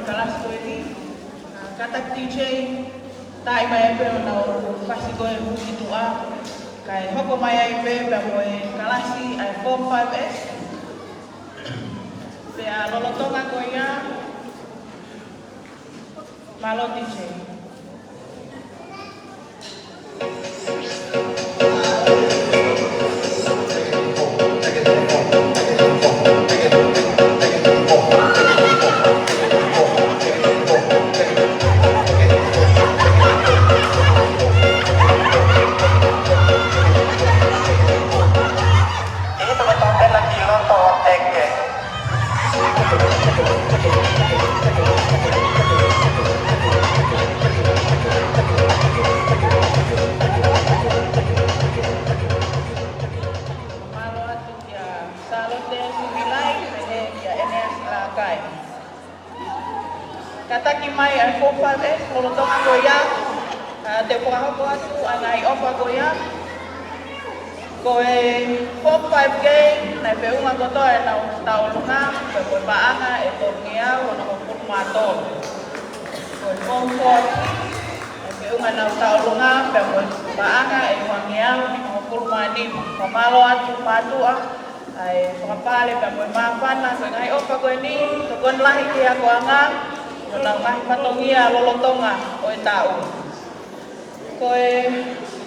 Kalasi ko eni, ʻa, kātaki DJ, taaʻi mai ai pē ʻo nau fasi ko e huki tuʻa, kae hoko mai ai pē pea mo e kalasi ʻa e Form Five S. Pea lolotonga ko ia, mālō DJ. Mālō atu kia Sālote Sumilai, pehē kia ʻEneasi Lakai. Kātaki mai ʻa e Form Five S, lolotonga ko ia, ʻa, te u fakahoko atu ʻa e ngaahi ʻofa ko ia. Ko e Form Five K, naʻe feʻunga kotoa ʻenau tauʻolunga, pea ko e paʻanga ʻe tolungeau onongofulu mā tolu. Ko e Form Four K, naʻe feʻunga ʻenau tauʻolunga, pea ko e paʻanga ʻe uangeau nimangofulu mā nima. Fakamālō atu mātuʻa, ʻa e fakapale pea mo e māfana, ko e ngaahi ʻofa ko eni, tokoni lahi ki he akoʻanga, ʻi honau ngaahi fatongia lolotonga ʻo e taʻu. Ko e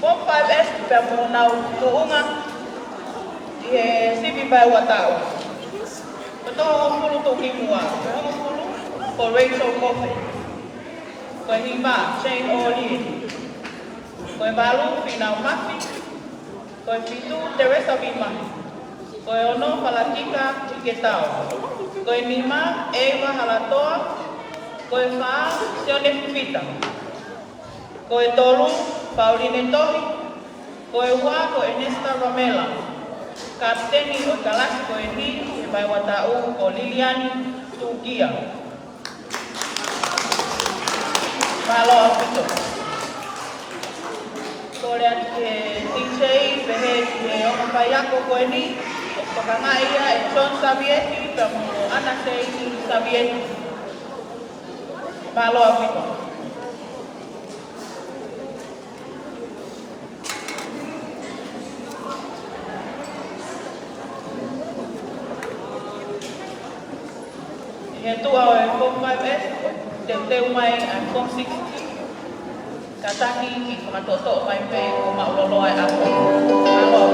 Form Five S pea mo honau tuʻunga ʻi he sivi vaeuataʻu. Ko e toko hongofulu tuʻukimuʻa, ko e hongofulu, ko Rachel Kofe. Ko e nima, Jane Olie. Ko e valu, Finau Mafi. Ko e fitu, Teresa Vima. Ko e ono, Falatika Iketau. Ko e nima, Eva Halatoa. Ko e fā, Sione Fifita. Ko e tolu, Pauline Tohi. Ko e ua, ko ʻEnesta Ramela. Kapiteni ʻo e kalasi ko eni, ʻi he vaeuataʻu, ko Liliani Tukia. Mālō ʻaupito. Kole atu ki he DJ, pehē ki he ongo faiako ko eni, ʻoku tokangaʻi ia ʻe John Savieti, pea mo ʻAna Seini Savieti. Mālō ʻaupito. ʻI he tuʻa ʻo e Form Five S, teuteu mai ʻa e Form Six K. Kātaki ke fakatoʻotoʻo mai pē ʻo maʻuloloa e ʻaho. Mālō.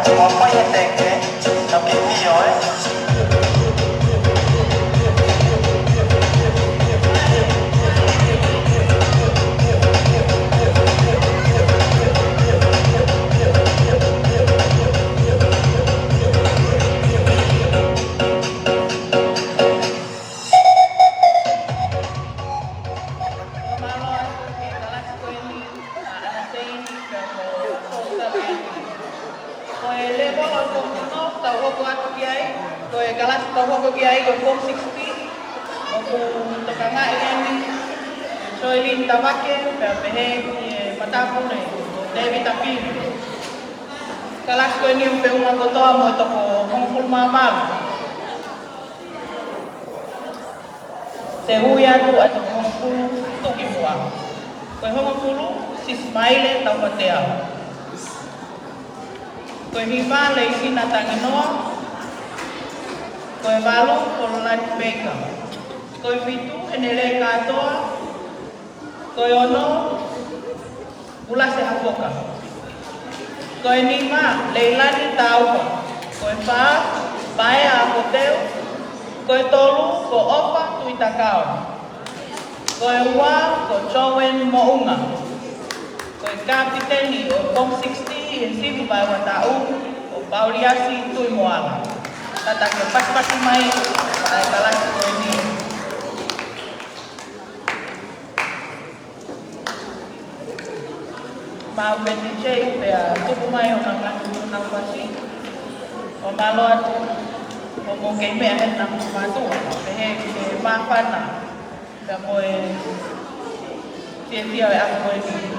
Ko e poi he teke, no ke mio, ē? Mālō atu ki he kalasi ko eni, ʻa ʻAna Teini, pea mo Sōsa Leini. Ko e lēvolo ʻo e Form Four tau hoko atu ki ai, ko e kalasi tau hoko ki ai ko e Form Six P, ʻoku tokangaʻi eni ʻe Joylene Tavake, pea pehē ki he matāpule ko Tēvita Pili. Kalasi ko eni ʻoku feʻunga kotoa mo e toko hongofulu mā valu. Te u ui atu ʻa e toko hongofulu tuʻukimuʻa. Ko e hongofulu, Sisimaile Taufateau. Ko e hiva, Leisina Tanginoa. Ko e valu, Kololani Peika. Ko e fitu, Henele Kātoa. Ko e ono, Ulase Hafoka. Ko e nima, Leilani Taufa. Ko e fā, Paea Hoteu. Ko e tolu, ko ʻOfa Tuitakau. Ko e ua, ko Joan Moʻunga. Ko e kapiteni ʻo e Form Six P ʻi he sivi vaeua taʻu, ko Pauliasi Tuimoala. Kātaki pasipasi mai ʻa e kalasi ko eni. Mau peti J pea tuku mai ʻo ka ngatu nau pasi. ʻO mālō atu, ʻo mou kei meʻa he nau mātuʻa, pehē ki he māfana, pea mo e fiefia ʻo e ʻaho ko eni.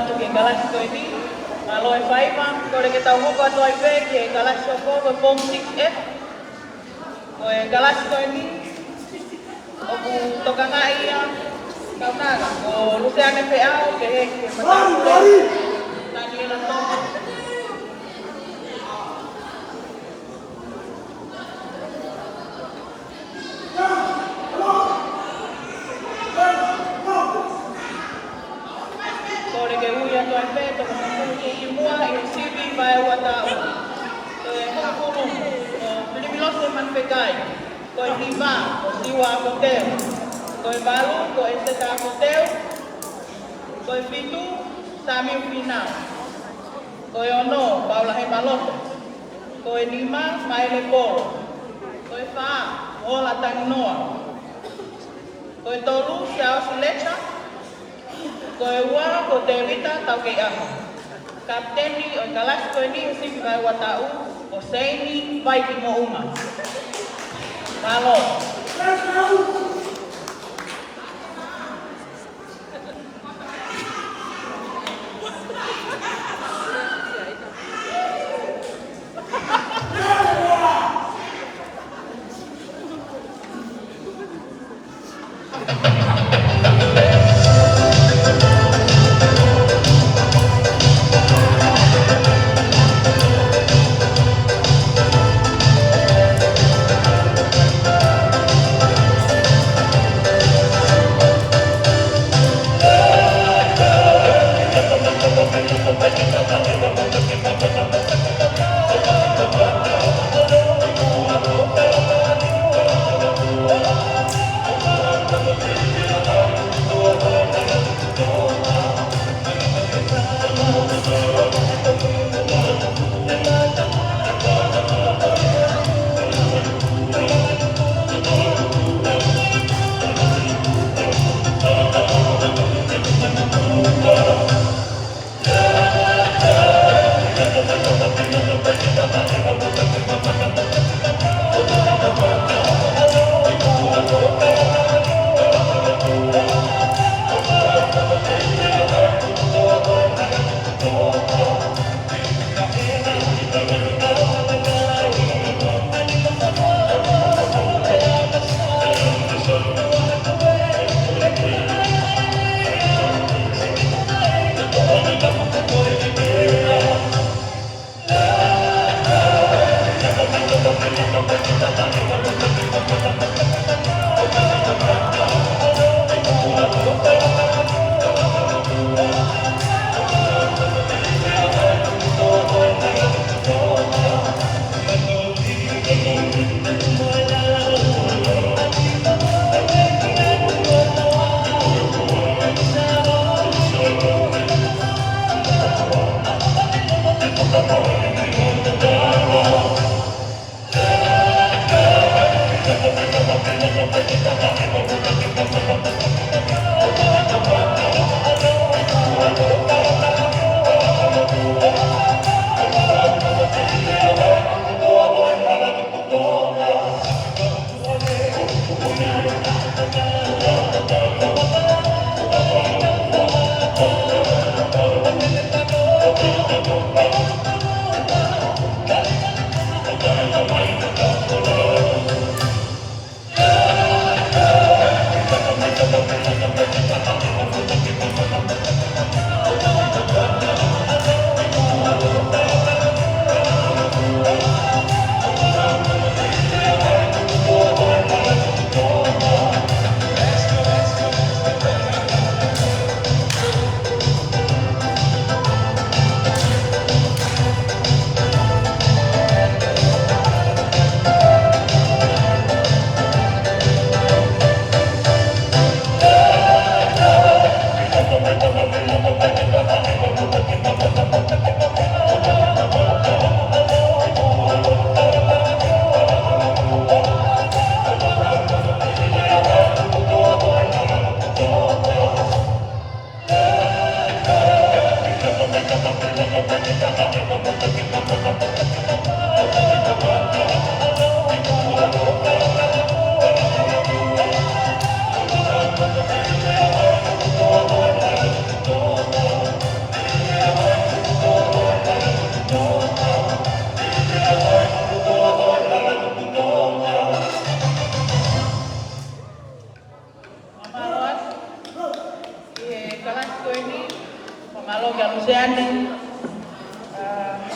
Atu ki he kalasi ko eni, mālō e faiva, kole ke tau hoko atu ai pē ki he kalasi hoko ko e Form six F. Ko e kalasi ko eni, ʻoku tokangaʻi ia, kaunanga, ko Luseane Feʻao, pehē ki he matapule, Taniela Tonga. Kole ke ui atu ai pē toko hongofulu ki muʻa ʻi he sivi vaeua taʻu. Ko e hongofulu, ko Pilimilose Manufekai. Ko e hiva, ko Siua Akoteu. Ko e valu, ko ʻEseta Akoteu. Ko e fitu, Samiu Finau. Ko e ono, Paula Hemaloto. Ko e nima, Maele Polo. Ko e fā, Ola Tanginoa. Ko e tolu, Siaosi Lecha. Ko e ua, ko Tēvita Taukeiʻaho. Kapiteni ʻo e kalasi ko eni he sivi vaeua taʻu, ko Seini Vaitimoʻunga. Mālō.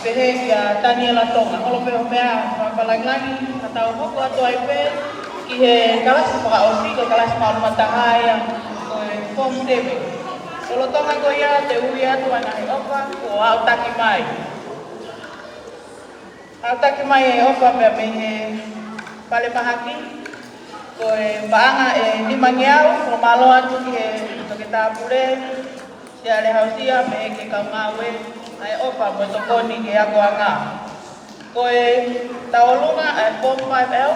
Pehē kia Taniela Tonga, holo pē ʻo meʻa, fakalangilangi, ka tau hoko atu ai pē ki he kalasi fakaʻosi, ko e kalasi māʻolunga taha ia, ko e Form seven. Lolotonga ko ia, te u ui atu ʻa e ngaahi ʻofa kuo aʻutaki mai. Aʻutaki mai e ʻofa pea mei he falemahaki, ko e paʻanga ʻe nimangeau, fakamālō atu ki he Toketā Pule, Siale Hausia, mei he kaungāue, ʻa e ʻofa mo e tokoni ki he akoʻanga. Ko e tauʻolunga ʻa e Form five L,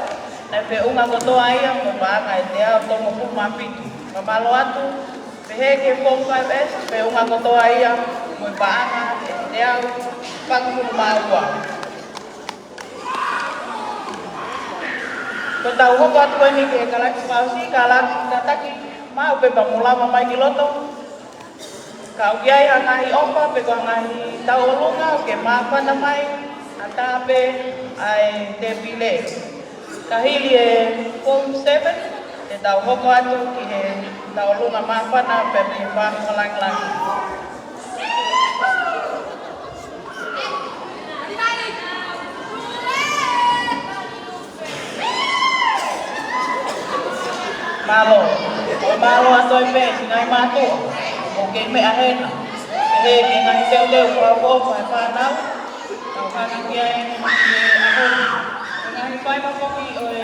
naʻe feʻunga kotoa ia mo e paʻanga ʻe teau tolungofulu mā fitu. Fakamālō atu, pehē ki he Form five S, feʻunga kotoa ia mo e paʻanga ʻe teau fāngofulu mā ua. Ko ʻetau hoko atu ko eni ki he kalasi fakaʻosi, ka la-, kātaki maʻu pē pea mou lava mai ki loto. Ka ʻoku ʻi ai ha ngaahi ʻofa pe ko ha ngaahi tauʻolunga ʻoku ke māfana mai, ʻatā pē ʻa e tēpile. Ka hili e Form seven, te tau hoko atu ki he tauʻolunga māfana pea mei he fakalangilangi. Mālō. Mālō atu ai pē siʻi ngaahi mātuʻa ʻoku kei meʻa hena. Pehē ki he ngaahi teuteu fakaʻofoʻofa ʻa e fānau. Tau hanga ki ai ʻi he ʻaho ni. Ko e ngaahi faiva foki ʻo e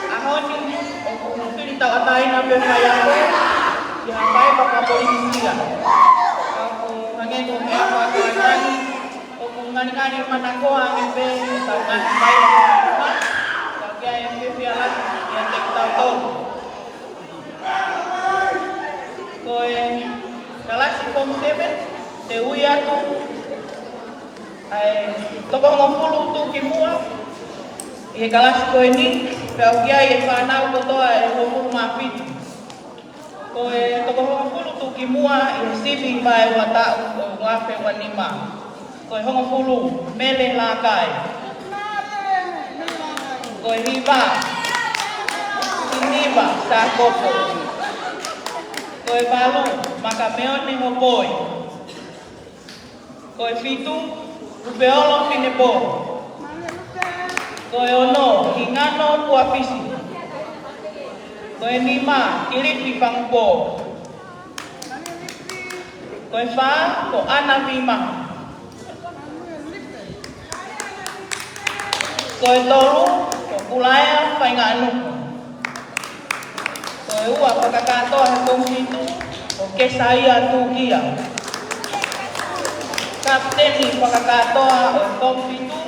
ʻaho ni, ʻoku fili tauʻatāina pē faiako, ʻi ha faiva fakapolitisia. Ka ʻoku hangē ko e meʻa fakalangilangi, ʻoku ngalingali manakoa ange pē ʻetau ngaahi faiva fakapolitisia. Ka ʻoku ʻi ai e fiefia lahi ʻiate kitautolu. Ko e kalasi Form seven, te u ui atu ʻa e toko hongofulu tuʻu ki muʻa ʻi he kalasi ko eni, pea ʻoku ʻi ai e fānau kotoa ʻe hongofulu mā fitu. Ko e toko hongofulu tuʻu ki muʻa ʻi he sivi vaeua taʻu ʻo e ua afe ua nima. Ko e hongofulu, Mele Lakai. Ko e hiva, Siniva Sākopo. Ko e valu, Makameone Hopoi. Ko e fitu, Lupeolo Finepō. Ko e ono, Hingano Kuafisi. Ko e nima, Kilifi Fangupō. Ko e fā, ko ʻAna Vima. Ko e tolu, ko Kulaea Faingaʻanuku. Ko e ua fakakātoa he Form fitu, ko Kesaia Tukia. Kapiteni fakakātoa ʻo e Form fitu,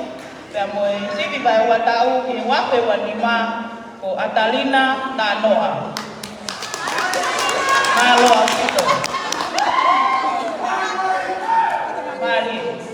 pea mo e sivi vaeua taʻu ʻi he ua afe ua nima, ko ʻAtalina Nanoa. Mālō ʻaupito. Mālie.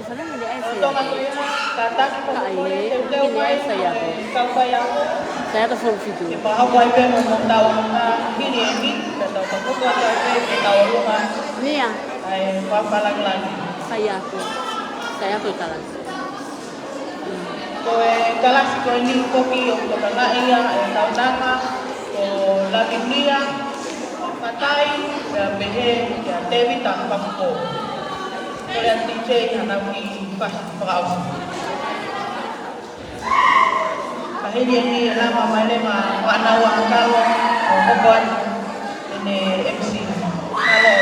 Kalanga ni ai sai ako. Kātaki ko e kole teuteu mai e kau faiako. Sai ako foʻi fitu. Ke fakahoko ai pē mo hono tau hili eni, ka tau fakahoko atu ai pē ke tau ʻolunga. Nia. ʻA e fakalangilangi. Sai ako. Sai ako e kalanga. Ko e kalasi ko eni foki ʻoku tokangaʻi ia ʻe Taunanga, ko Lavenia Matai, pea pehē kia Tevita Papuko. Ko e D J hanau ki fakaʻosi. Ka hili eni e lava mai leva ʻa Naua Kalo, ʻo hoko atu ʻene M C. Kalo.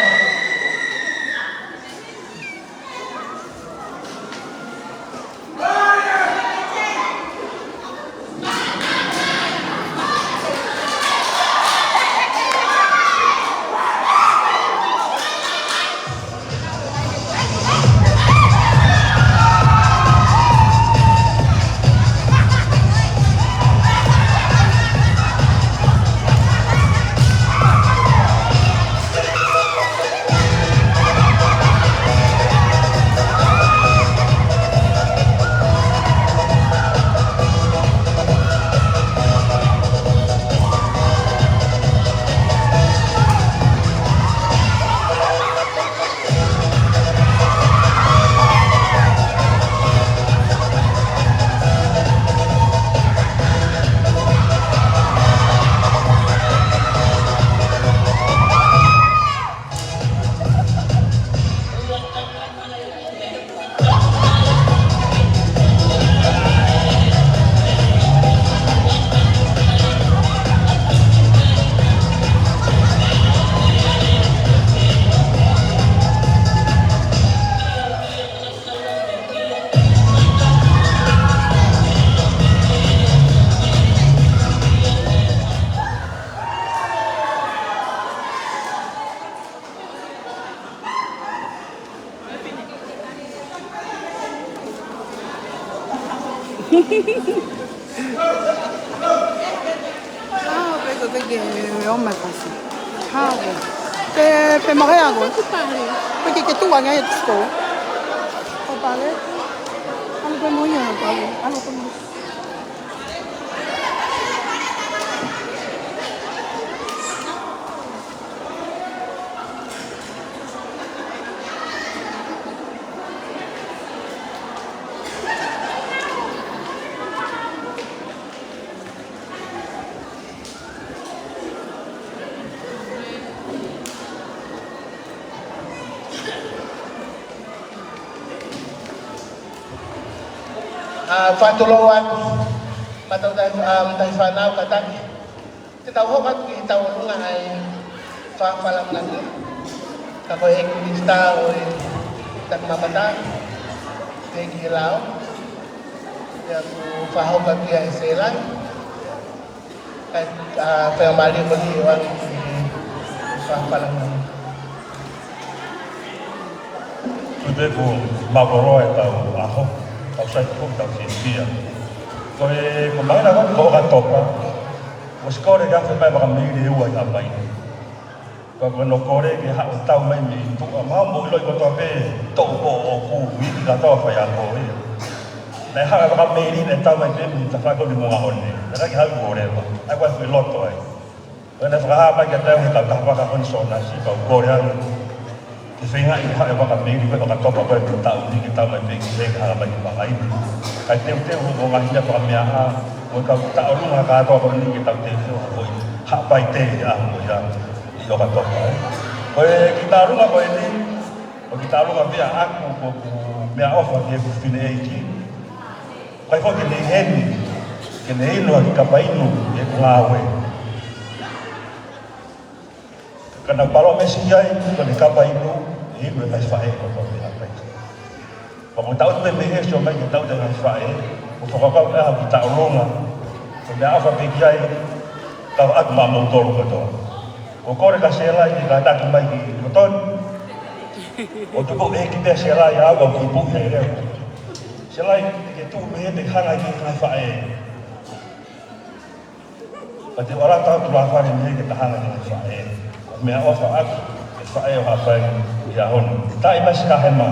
Hao pe ko ke ke o mai pasi. Hao pe. Pe, pe mo hea ko. Pe ke ke tuʻu ange ai e tisiko. Ko pale. ʻAlu pe mo ia pale. ʻAlu pe mo. ʻA, fakatulou atu, mātou tahi, ʻa, tahi fānau kātaki. Te tau hoko atu ki heʻetau ʻolunga ʻa e fakafalangi. Ka ko e ʻEiki Minisitā ʻo e Taki Maʻa Mata, ʻEiki Lao, pea ʻoku fakahoko atu ia ʻe Sēlai. Kae, ʻa, faingamālie ko eni ʻo aʻu ki he fakafalangi. Tuku ke u mālōlō ʻetau ʻaho, tau sai ko tau fiefia. Ko e, ko e māhina ko eni ko ʻOkatopa, ʻosi kole ke afe mai fakameili ʻe ua ʻi Hawaiʻi. Pea ko hono kole ke haʻu ʻo tau mai mei tuʻa, mahalo ʻoku mou ʻiloʻi kotoa pē, toʻu ko ē ʻoku ui ki kātoa faiako ia. Naʻe haʻu e fakameili naʻe tau mai pē mei he tafaʻaki ko eni Moʻunga One. Naʻe ʻikai ke haʻu ki Koleva. ʻA ia ko e foʻi loto ai. Pea naʻe fakahā mai kiate au ʻe he kau taha vaka ko eni Sōnasi, pea u kole au ke feingaʻi ke haʻu e fakameili ko ē ʻOkatopa ko eni taʻu ni ke tau mai pē ki heni, hanga mai ki Vakaimi. Kae teuteu hoʻomou ngaahi meʻa fakameaʻa, mo e kau tauʻolunga kātoa ko eni ke tau teuteu ha foʻi haʻapai tē ʻi he ʻaho ko ia ʻi ʻOkatopa, ē. Ko e kiʻi tauʻolunga ko eni, ko e kiʻi tauʻolunga pē ʻaʻaku, ko ʻeku meʻaʻofa ki heʻeku fineʻeiki. ʻIkai foki ke ne ʻi heni, ke ne inu ha kiʻi kapa inu ʻi heʻeku ngāue. Ka naʻá ku palōmesi ki ai, ko ʻene kapa inu, ʻe inu ʻe he ngaahi faʻē kotoa pē ʻa e kakai. Pea ko e taʻu pē mei heni ʻo mai ki he taʻu ʻa e ngaahi faʻē, ʻoku ou fakakaukau ʻe au ki he tauʻolunga, ko e meʻaʻofa pē ki ai, kau atu maʻamoutolu kotoa. ʻOku ou kole kia Sēlai ke kātaki mai ki loto ni. ʻO tuku ʻEiki pē Sēlai au, ʻo tuku ʻi he leo. Sēlai, ke tuʻu mei heni ke hanga ki he ngaahi faʻē. Pea te u ʻalu atu ʻo tulafale mei heni ke ta hanga ki he faʻē. Meʻaʻofa ʻaʻaku ki he faʻē ʻo Haʻapai ʻi he ʻaho ni. Taʻi mai Siʻa Hema.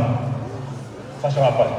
Pastor Apai.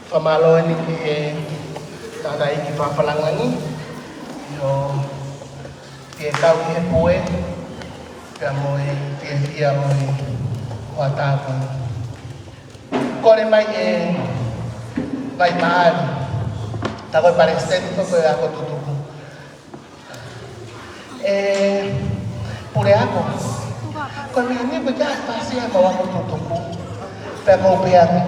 Fakamālō eni ki he tangataʻeiki fakafalange ni, ʻio, ke kau ki he pue, pea mo e fiefia ʻo e hoʻatā ko eni. Kole mai ʻe Vai Maʻali, tā ko e palesiteni ko e ako tutuku. ʻE Puleako, ko e meʻa ni ko e ʻai fasi ʻemau ako tutuku. Pea ko u pehē ange,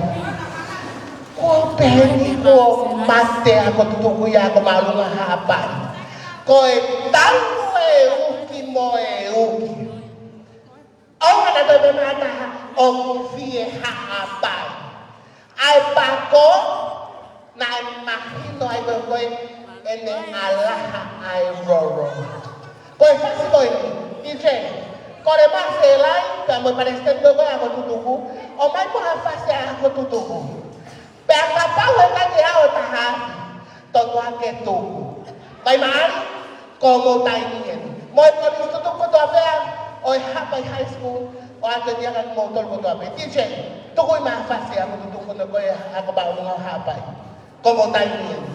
ko u pehē ni kuo mate ako tutuku ia ko Māʻolunga Haʻapai. Ko e talu e uki mo e uki. ʻOua naʻa toe meʻa taha ʻoku fie Haʻapai. ʻA e pako, naʻe mahino ai ko e ko e ʻene ʻalaha ʻa e roro. Ko e fasi ko eni, ʻi he, kole mai ʻe Selai, pea mo e palesiteni ko e ako tutuku, ʻomai mo ha fasi ako tutuku. Pea kapau he ʻikai ke ʻi ai ha taha, tonu ange ke tuku. Vai Maʻali, ko hoʻomou taimi eni. Mo e kolisi tutuku kotoa pē ʻo e Haʻapai High School, ʻoatu ia kia moutolu kotoa pē. T J, tuku mai ha fasi ako tutuku ko e ako Māʻolunga Haʻapai. Ko hoʻomou taimi eni.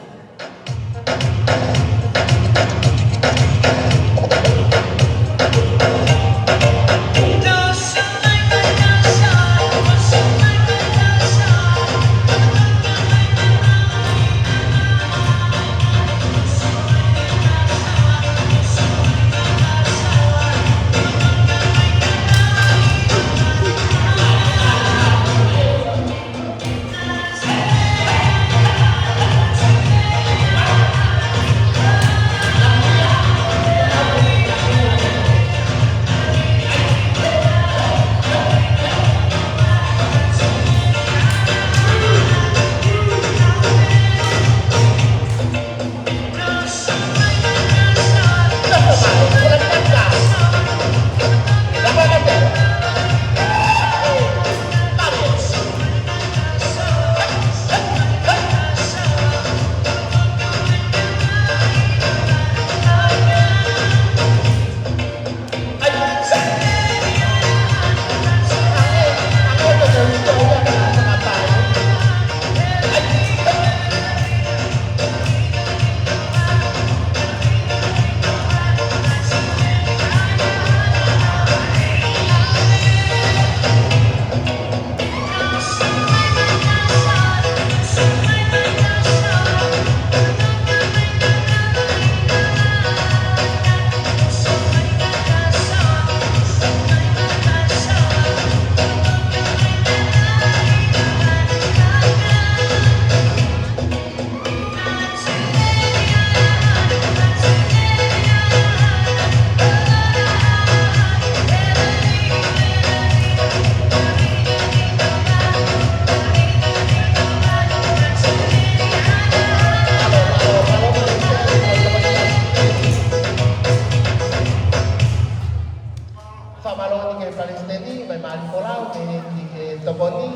Palesiteni, mai Malipolau, mei he, ki he tokoni,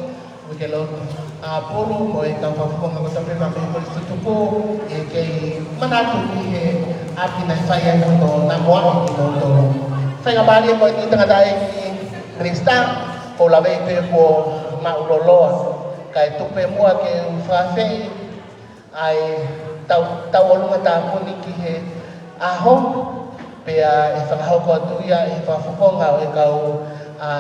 mo e kau lotu ʻa Pulu, mo e kau fakafofonga kotoa pē mei he Kolisi Tutuku, ʻi he kei manatu ki he ʻapi naʻe fai ai hono namoaʻi kimoutolu. Faingamālie ko eni tangataʻeiki Minisitā, ʻoku ou lave pē kuo maʻuloloa, kae tuku pē muʻa ke u fakaafeʻi ʻa e tau, tauʻolunga tāpuni ki he ʻaho, pea ʻe fakahoko atu ia ʻi he fakafofonga ʻo e kau, ʻa,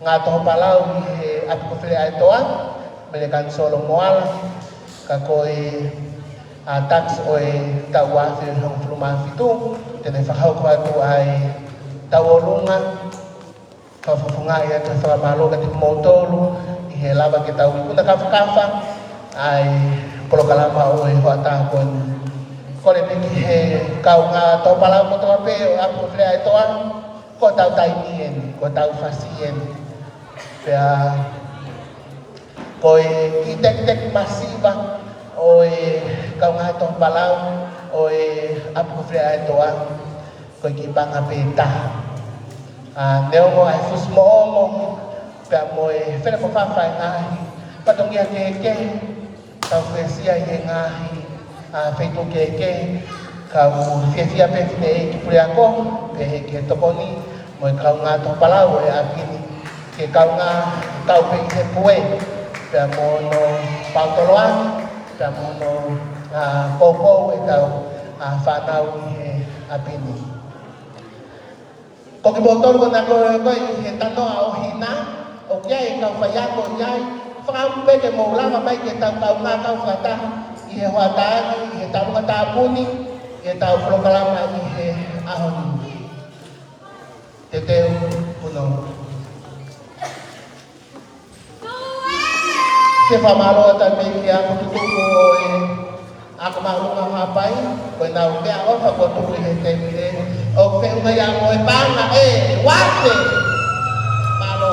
ngātoho palau ʻi he ʻapi ko Fele ʻa e Toa, mei he Kanisolo Moala, ka ko e, ʻa, tax ʻo e taʻu ua afe hongofulu mā fitu, te ne fakahoko atu ʻa e tauʻolunga, fakafofongaʻi atu e fakamālō kiate kimoutolu ʻi he lava ke tau ikuna kafakafa ʻa e polokalama ʻo e hoʻatā ko eni. Kole pē ki he kau ngātoho palau kotoa pē ʻo e ʻapi ko Fele ʻa e Toa, ko hotau taimi eni, ko hotau fasi eni. Pea ko e kiʻi tekiteki masiva ʻo e kau ngātoho palau ʻo e ʻapi ko Fele ʻa e Toa, ko e kiʻi paʻanga pē ʻe taha. ʻA, neongo ʻa e fusi moʻomo, pea mo e fele fakafaʻahi e ngaahi fatongia kehekehe, tau fuesia ʻi he ngaahi, ʻa, feituʻu kehekehe, ka ʻoku fiefia pē Fineʻeiki Puleako, pehē ki he tokoni, mo e kau ngātoho palau ʻo e ʻapi ni, ke kaungā kau pē ʻi he pue, pea mo hono paotoloaki, pea mo hono, ʻa, poupou ʻetau, ʻa, fānau ʻi he ʻapi ni. Ko kimoutolu ko ena ko ē ʻi he tanoa ʻo Hina, ʻoku ʻi ai e kau faiako ʻi ai, fakaʻamu pē ke mou lava mai ke tau kaungā kau fakataha ʻi he hoʻatā ni, ʻi he tauʻolunga tāpuni, ʻi heʻetau polokalama ʻi he ʻaho ni. Teuteu Puno. Ke fakamālō atu pē ki he ako tutuku ʻo e Ako Māʻolunga ʻo Haʻapai, ko ʻenau meʻaʻofa kuo tuku ʻi he tēpile, ʻoku feʻunga ia mo e paʻanga ʻe uaafe. Mālō.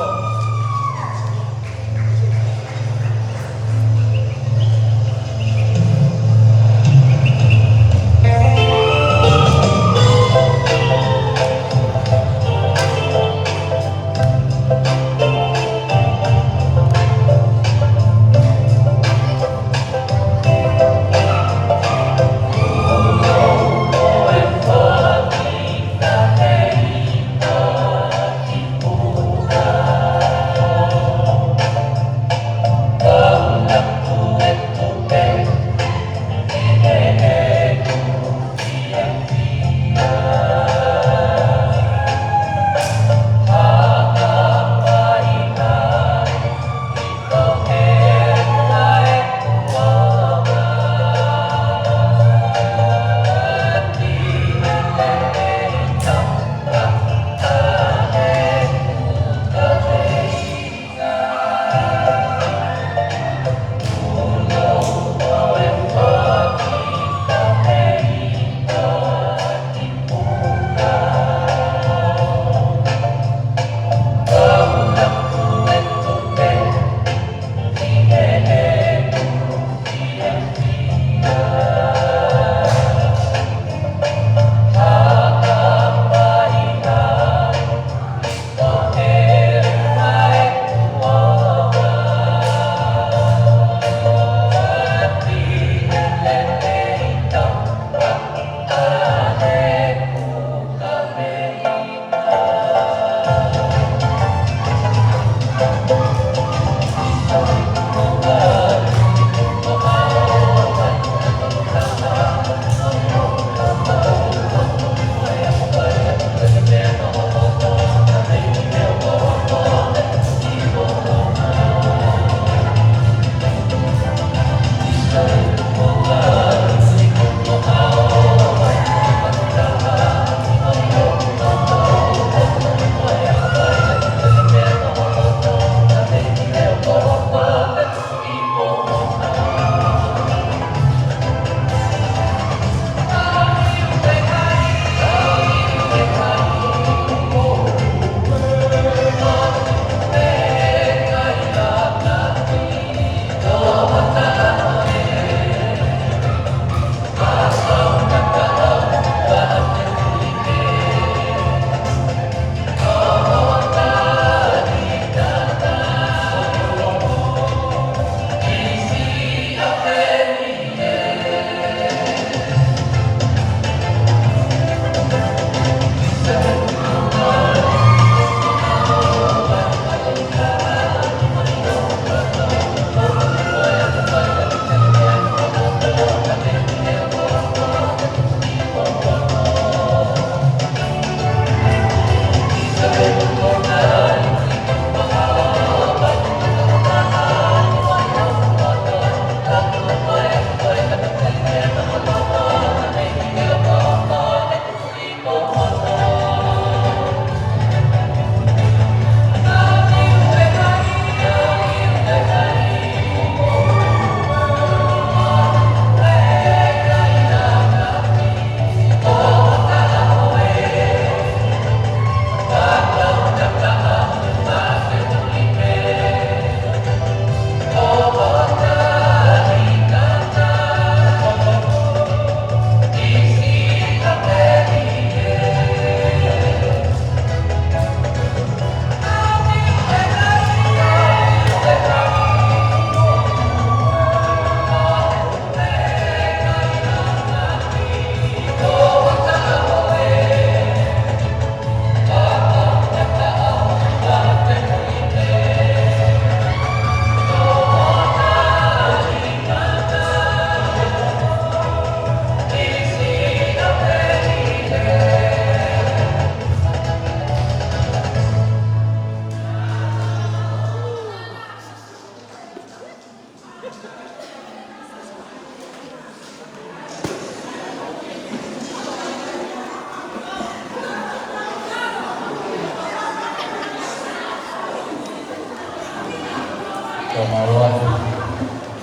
Mālō atu.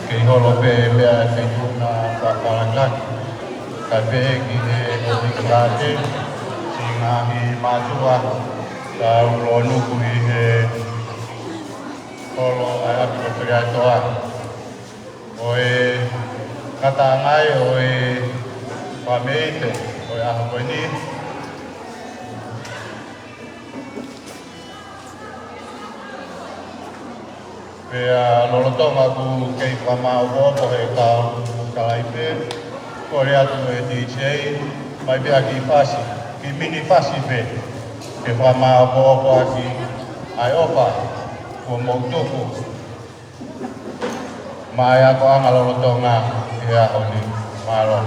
Kei holo pē meʻa te tuna pakalangaki. Kae pehē ki he ʻotikilate, siʻi ngaahi mātuʻa, tau lōnuku ʻi he holo ʻa e ʻApi ko Feleʻatoa. Ko e ngataʻanga ia ʻo e fakameʻite ʻo e ʻaho ko eni. Pea lolotonga ʻoku kei fakamāʻopoʻopo he kau kalaipe, kole atu e DJ, mai pē ha kiʻi fasi, kiʻi mini fasi pē, ke fakamāʻopoʻopo ʻaki ʻa e ʻofa kuo mou tuku maʻa e akoʻanga lolotonga ʻi he ʻaho ni. Mālō.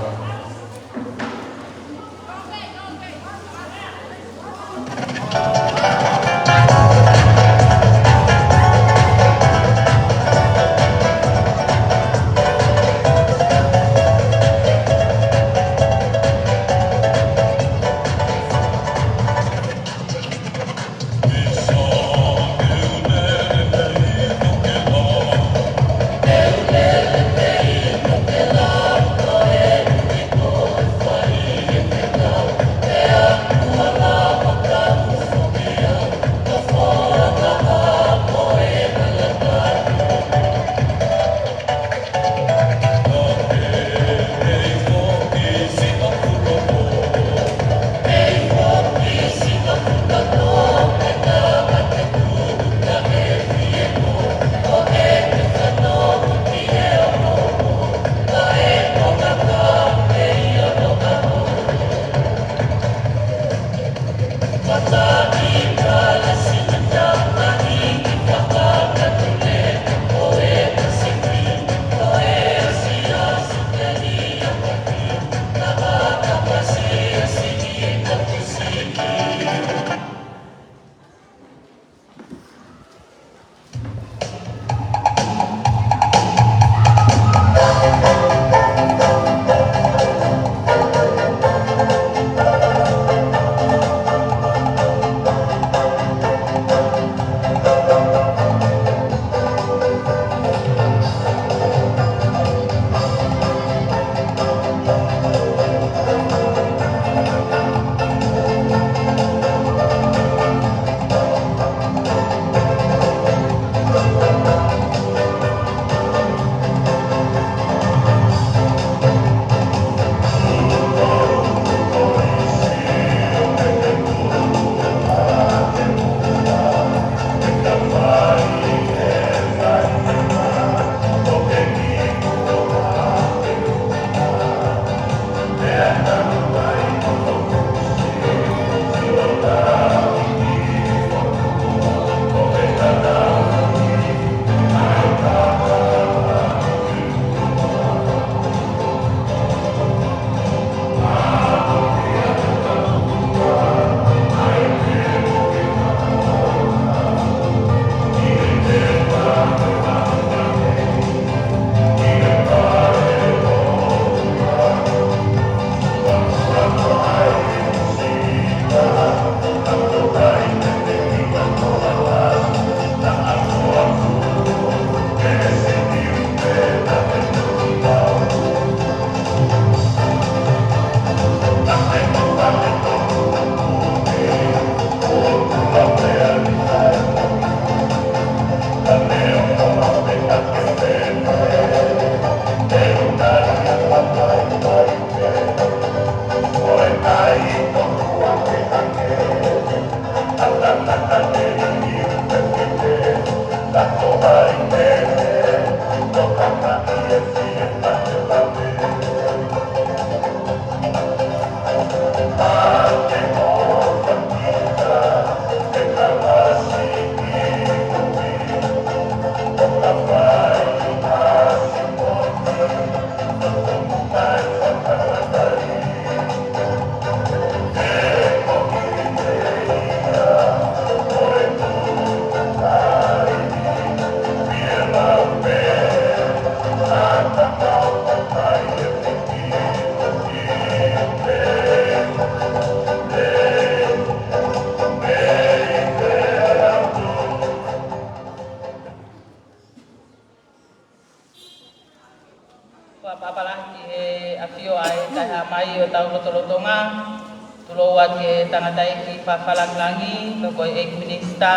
Tulou atu ki he tangataʻeiki fakalangilangi, ko e ʻEiki Minisitā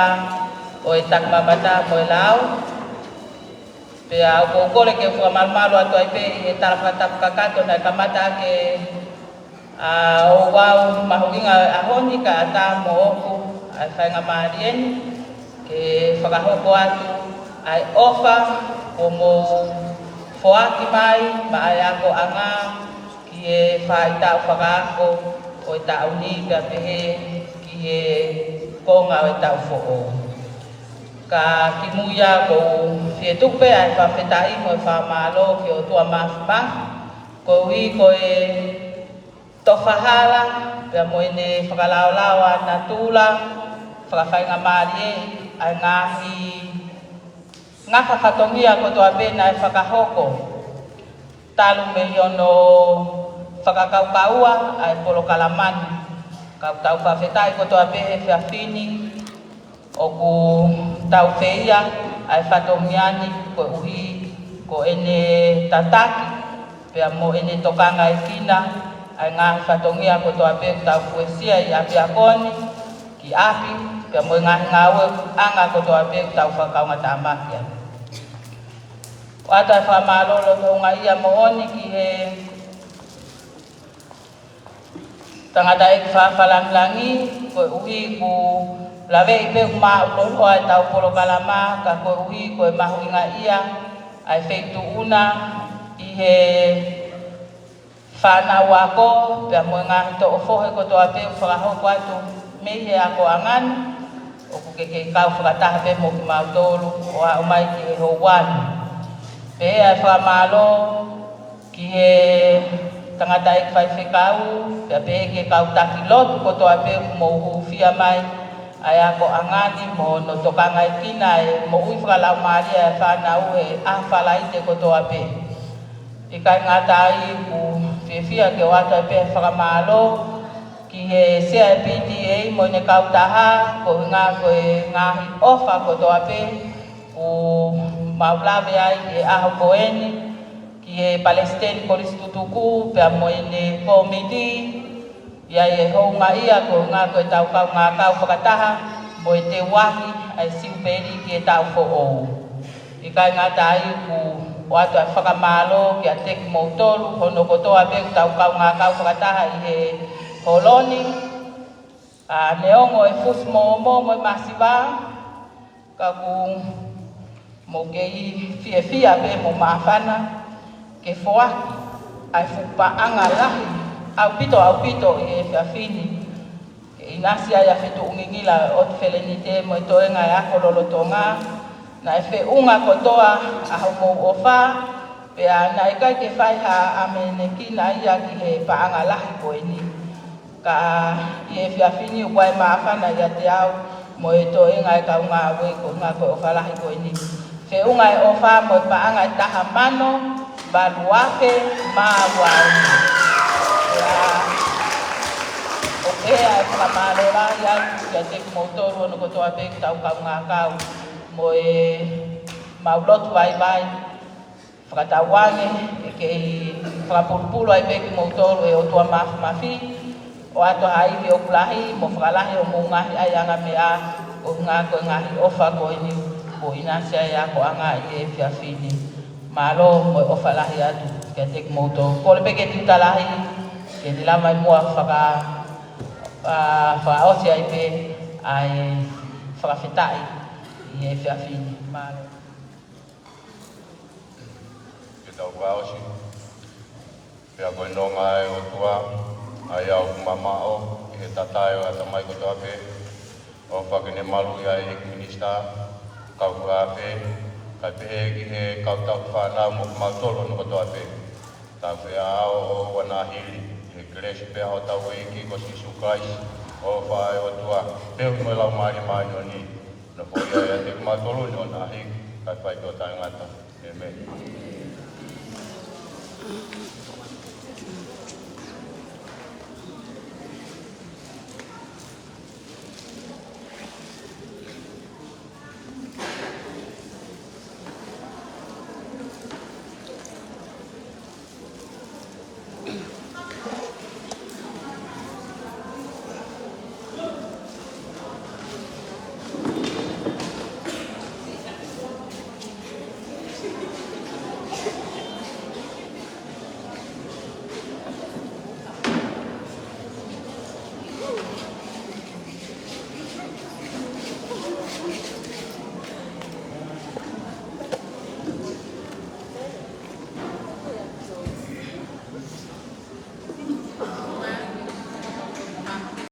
ʻo e Taki Mamata mo e Lao. Pea ʻoku ou kole ke u fakamalumalu atu ai pē ʻi he tala fakatapu kakato naʻe kamata ʻaki ʻa e ouau mahuʻinga ʻo e ʻaho ni kae ʻatā moʻoku ʻa e faingamālie ni ke fakahoko atu ʻa e ʻofa kuo mou foaki mai maʻa e akoʻanga ki he faʻahitaʻu fakaako ʻo e taʻu ni pea pehē ki he konga ʻo e taʻu foʻou. Ka kimuʻa ʻoku ou fie tuku pē ʻa e fakafetaʻi mo e fakamālō ki he ʻOtua Māfimafi, koeʻuhi ko e tofa hala, pea mo ʻene fakalaolao ʻa natula, fakafaingamālie ʻa e ngaahi ngafa fatongia kotoa pē naʻe fakahoko. Talu mei hono fakakaukaua ʻa e polokalama ni. Ka ʻoku tau fakafetaʻi kotoa pē he efiafi ni, ʻoku tau feia ʻa e fatongia ni koeʻuhi ko ʻene tataki, pea mo ʻene tokangaekina ʻa e ngaahi fatongia kotoa pē ʻoku tau fuesia ʻi ʻapiako ni, ki ʻapi, pea mo e ngaahi ngāueʻanga kotoa pē ʻoku tau fakakaungātāmaki ai. ʻOatu ʻa e fakamālō loto houngaʻia moʻoni ki he tangataʻeiki fakalangilangi, koeʻuhi kuo laveʻi pē ʻoku māʻuloloa ʻetau polokalama, ka koeʻuhi ko e mahuʻingaʻia ʻa e feituʻu na ʻi he fānau ako, pea mo e ngaahi toʻo fohe kotoa pē ʻoku fakahoko atu mei he akoʻanga ni, ʻoku ke kei kau fakataha pē mo kimautolu ʻo aʻu mai ki he houa ni. Pea ʻoku ou fakamālō ki he tangataʻeiki faifekau, pea pehē ki he kau taki lotu kotoa pē ʻoku mou hūfia mai ʻa e akoʻanga ni mo hono tokangaekina ʻa e moʻui fakalaumālie ʻa e fānau he ʻaho Falaite kotoa pē. ʻIkai ngata ai, ʻoku ou fiefia ke ʻoatu ai pē ʻa e fakamālō ki he Sea ʻo e P T A mo ʻene kautaha, koeʻuhi ko e ngaahi ʻofa kotoa pē ʻoku mau lave ai he ʻaho ko eni, ki he Palesiteni Kolisi Tutuku, pea mo ʻene kōmiti, ʻi he houngaʻia koeʻuhi ko ʻetau kaungā kau fakataha mo e teuahi ʻa e Siupeli ki he taʻu foʻou. ʻIkai ngata ai, ʻoku ou ʻoatu ʻa e fakamālō kiate kimoutolu hono kotoa pē ʻoku tau kaungā kau fakataha ʻi he holo ni. ʻA, neongo e fusi mōmō mo e masiva, ka ʻoku mou kei fiefia pē mo māfana ke foaki ʻa e fuʻu paʻanga lahi ʻaupito, ʻaupito ʻi he efiafi ni. Ke ʻinasi ai ʻa e fetuʻu ngingila ʻo e ʻOtu Felenite mo e toenga ʻo e ako lolotonga, naʻe feʻunga kotoa ʻa hoʻomou ʻofa, pea naʻe ʻikai ke fai ha ʻamanekina ia ki he paʻanga lahi ko eni. Ka ʻi he efiafi ni ʻoku ʻi ai e māfana ʻiate au mo e toenga ʻo e kau ngāue koeʻuhi ko e ʻofa lahi ko eni. Feʻunga e ʻofa mo e paʻanga ʻe taha mano valu afe mā ua. Pea ʻoku ou fakamālō lahi atu kiate kimoutolu hono kotoa pē ʻoku tau kaungā kau mo ʻemau lotu vaivai fakatauange, ʻe kei fakapulupulu ai pē kimoutolu ʻe he ʻOtua Māfimafi, ʻoatu ha ivi ʻoku lahi mo fakalahi hoʻomou ngaahi ʻaiʻanga meʻa, koeʻuhi ko e ngaahi ʻofa ko eni kuo ʻinasi ai e akoʻanga ʻi he efiafi ni. Mālō mo e ʻofa lahi atu kiate kimoutolu. Kole pē ke tiuta lahi, ke ne lava mai muʻa faka-, ʻa, fakaʻosi ai pē ʻa e fakafetaʻi ʻi he efiafi ni. Mālō. Ke tau fakaʻosi. Pea ko e nonga ʻa e ʻOtua, ʻa ia ʻoku mamaʻo ʻi he tatae ʻo e ʻatamai kotoa pē, ʻofa ke ne maluʻi ʻa e ʻEiki Minisitā, kau fakaafe, kae pehē ki he kau tauhi fānau mo kimautolu hono kotoa pē. Tau fie ʻaʻao ʻo ʻoua naʻa hili, ʻi he kelesi pē ʻa hotau ʻEiki ko Sīsū Kalaisi, ʻofa ʻa e ʻOtua, feohi mo e Laumālie Māʻoniʻoni, nofoʻia ʻiate kimautolu ni ʻo taʻengata, kae fai pē ʻo taʻengata. ʻĒmeni.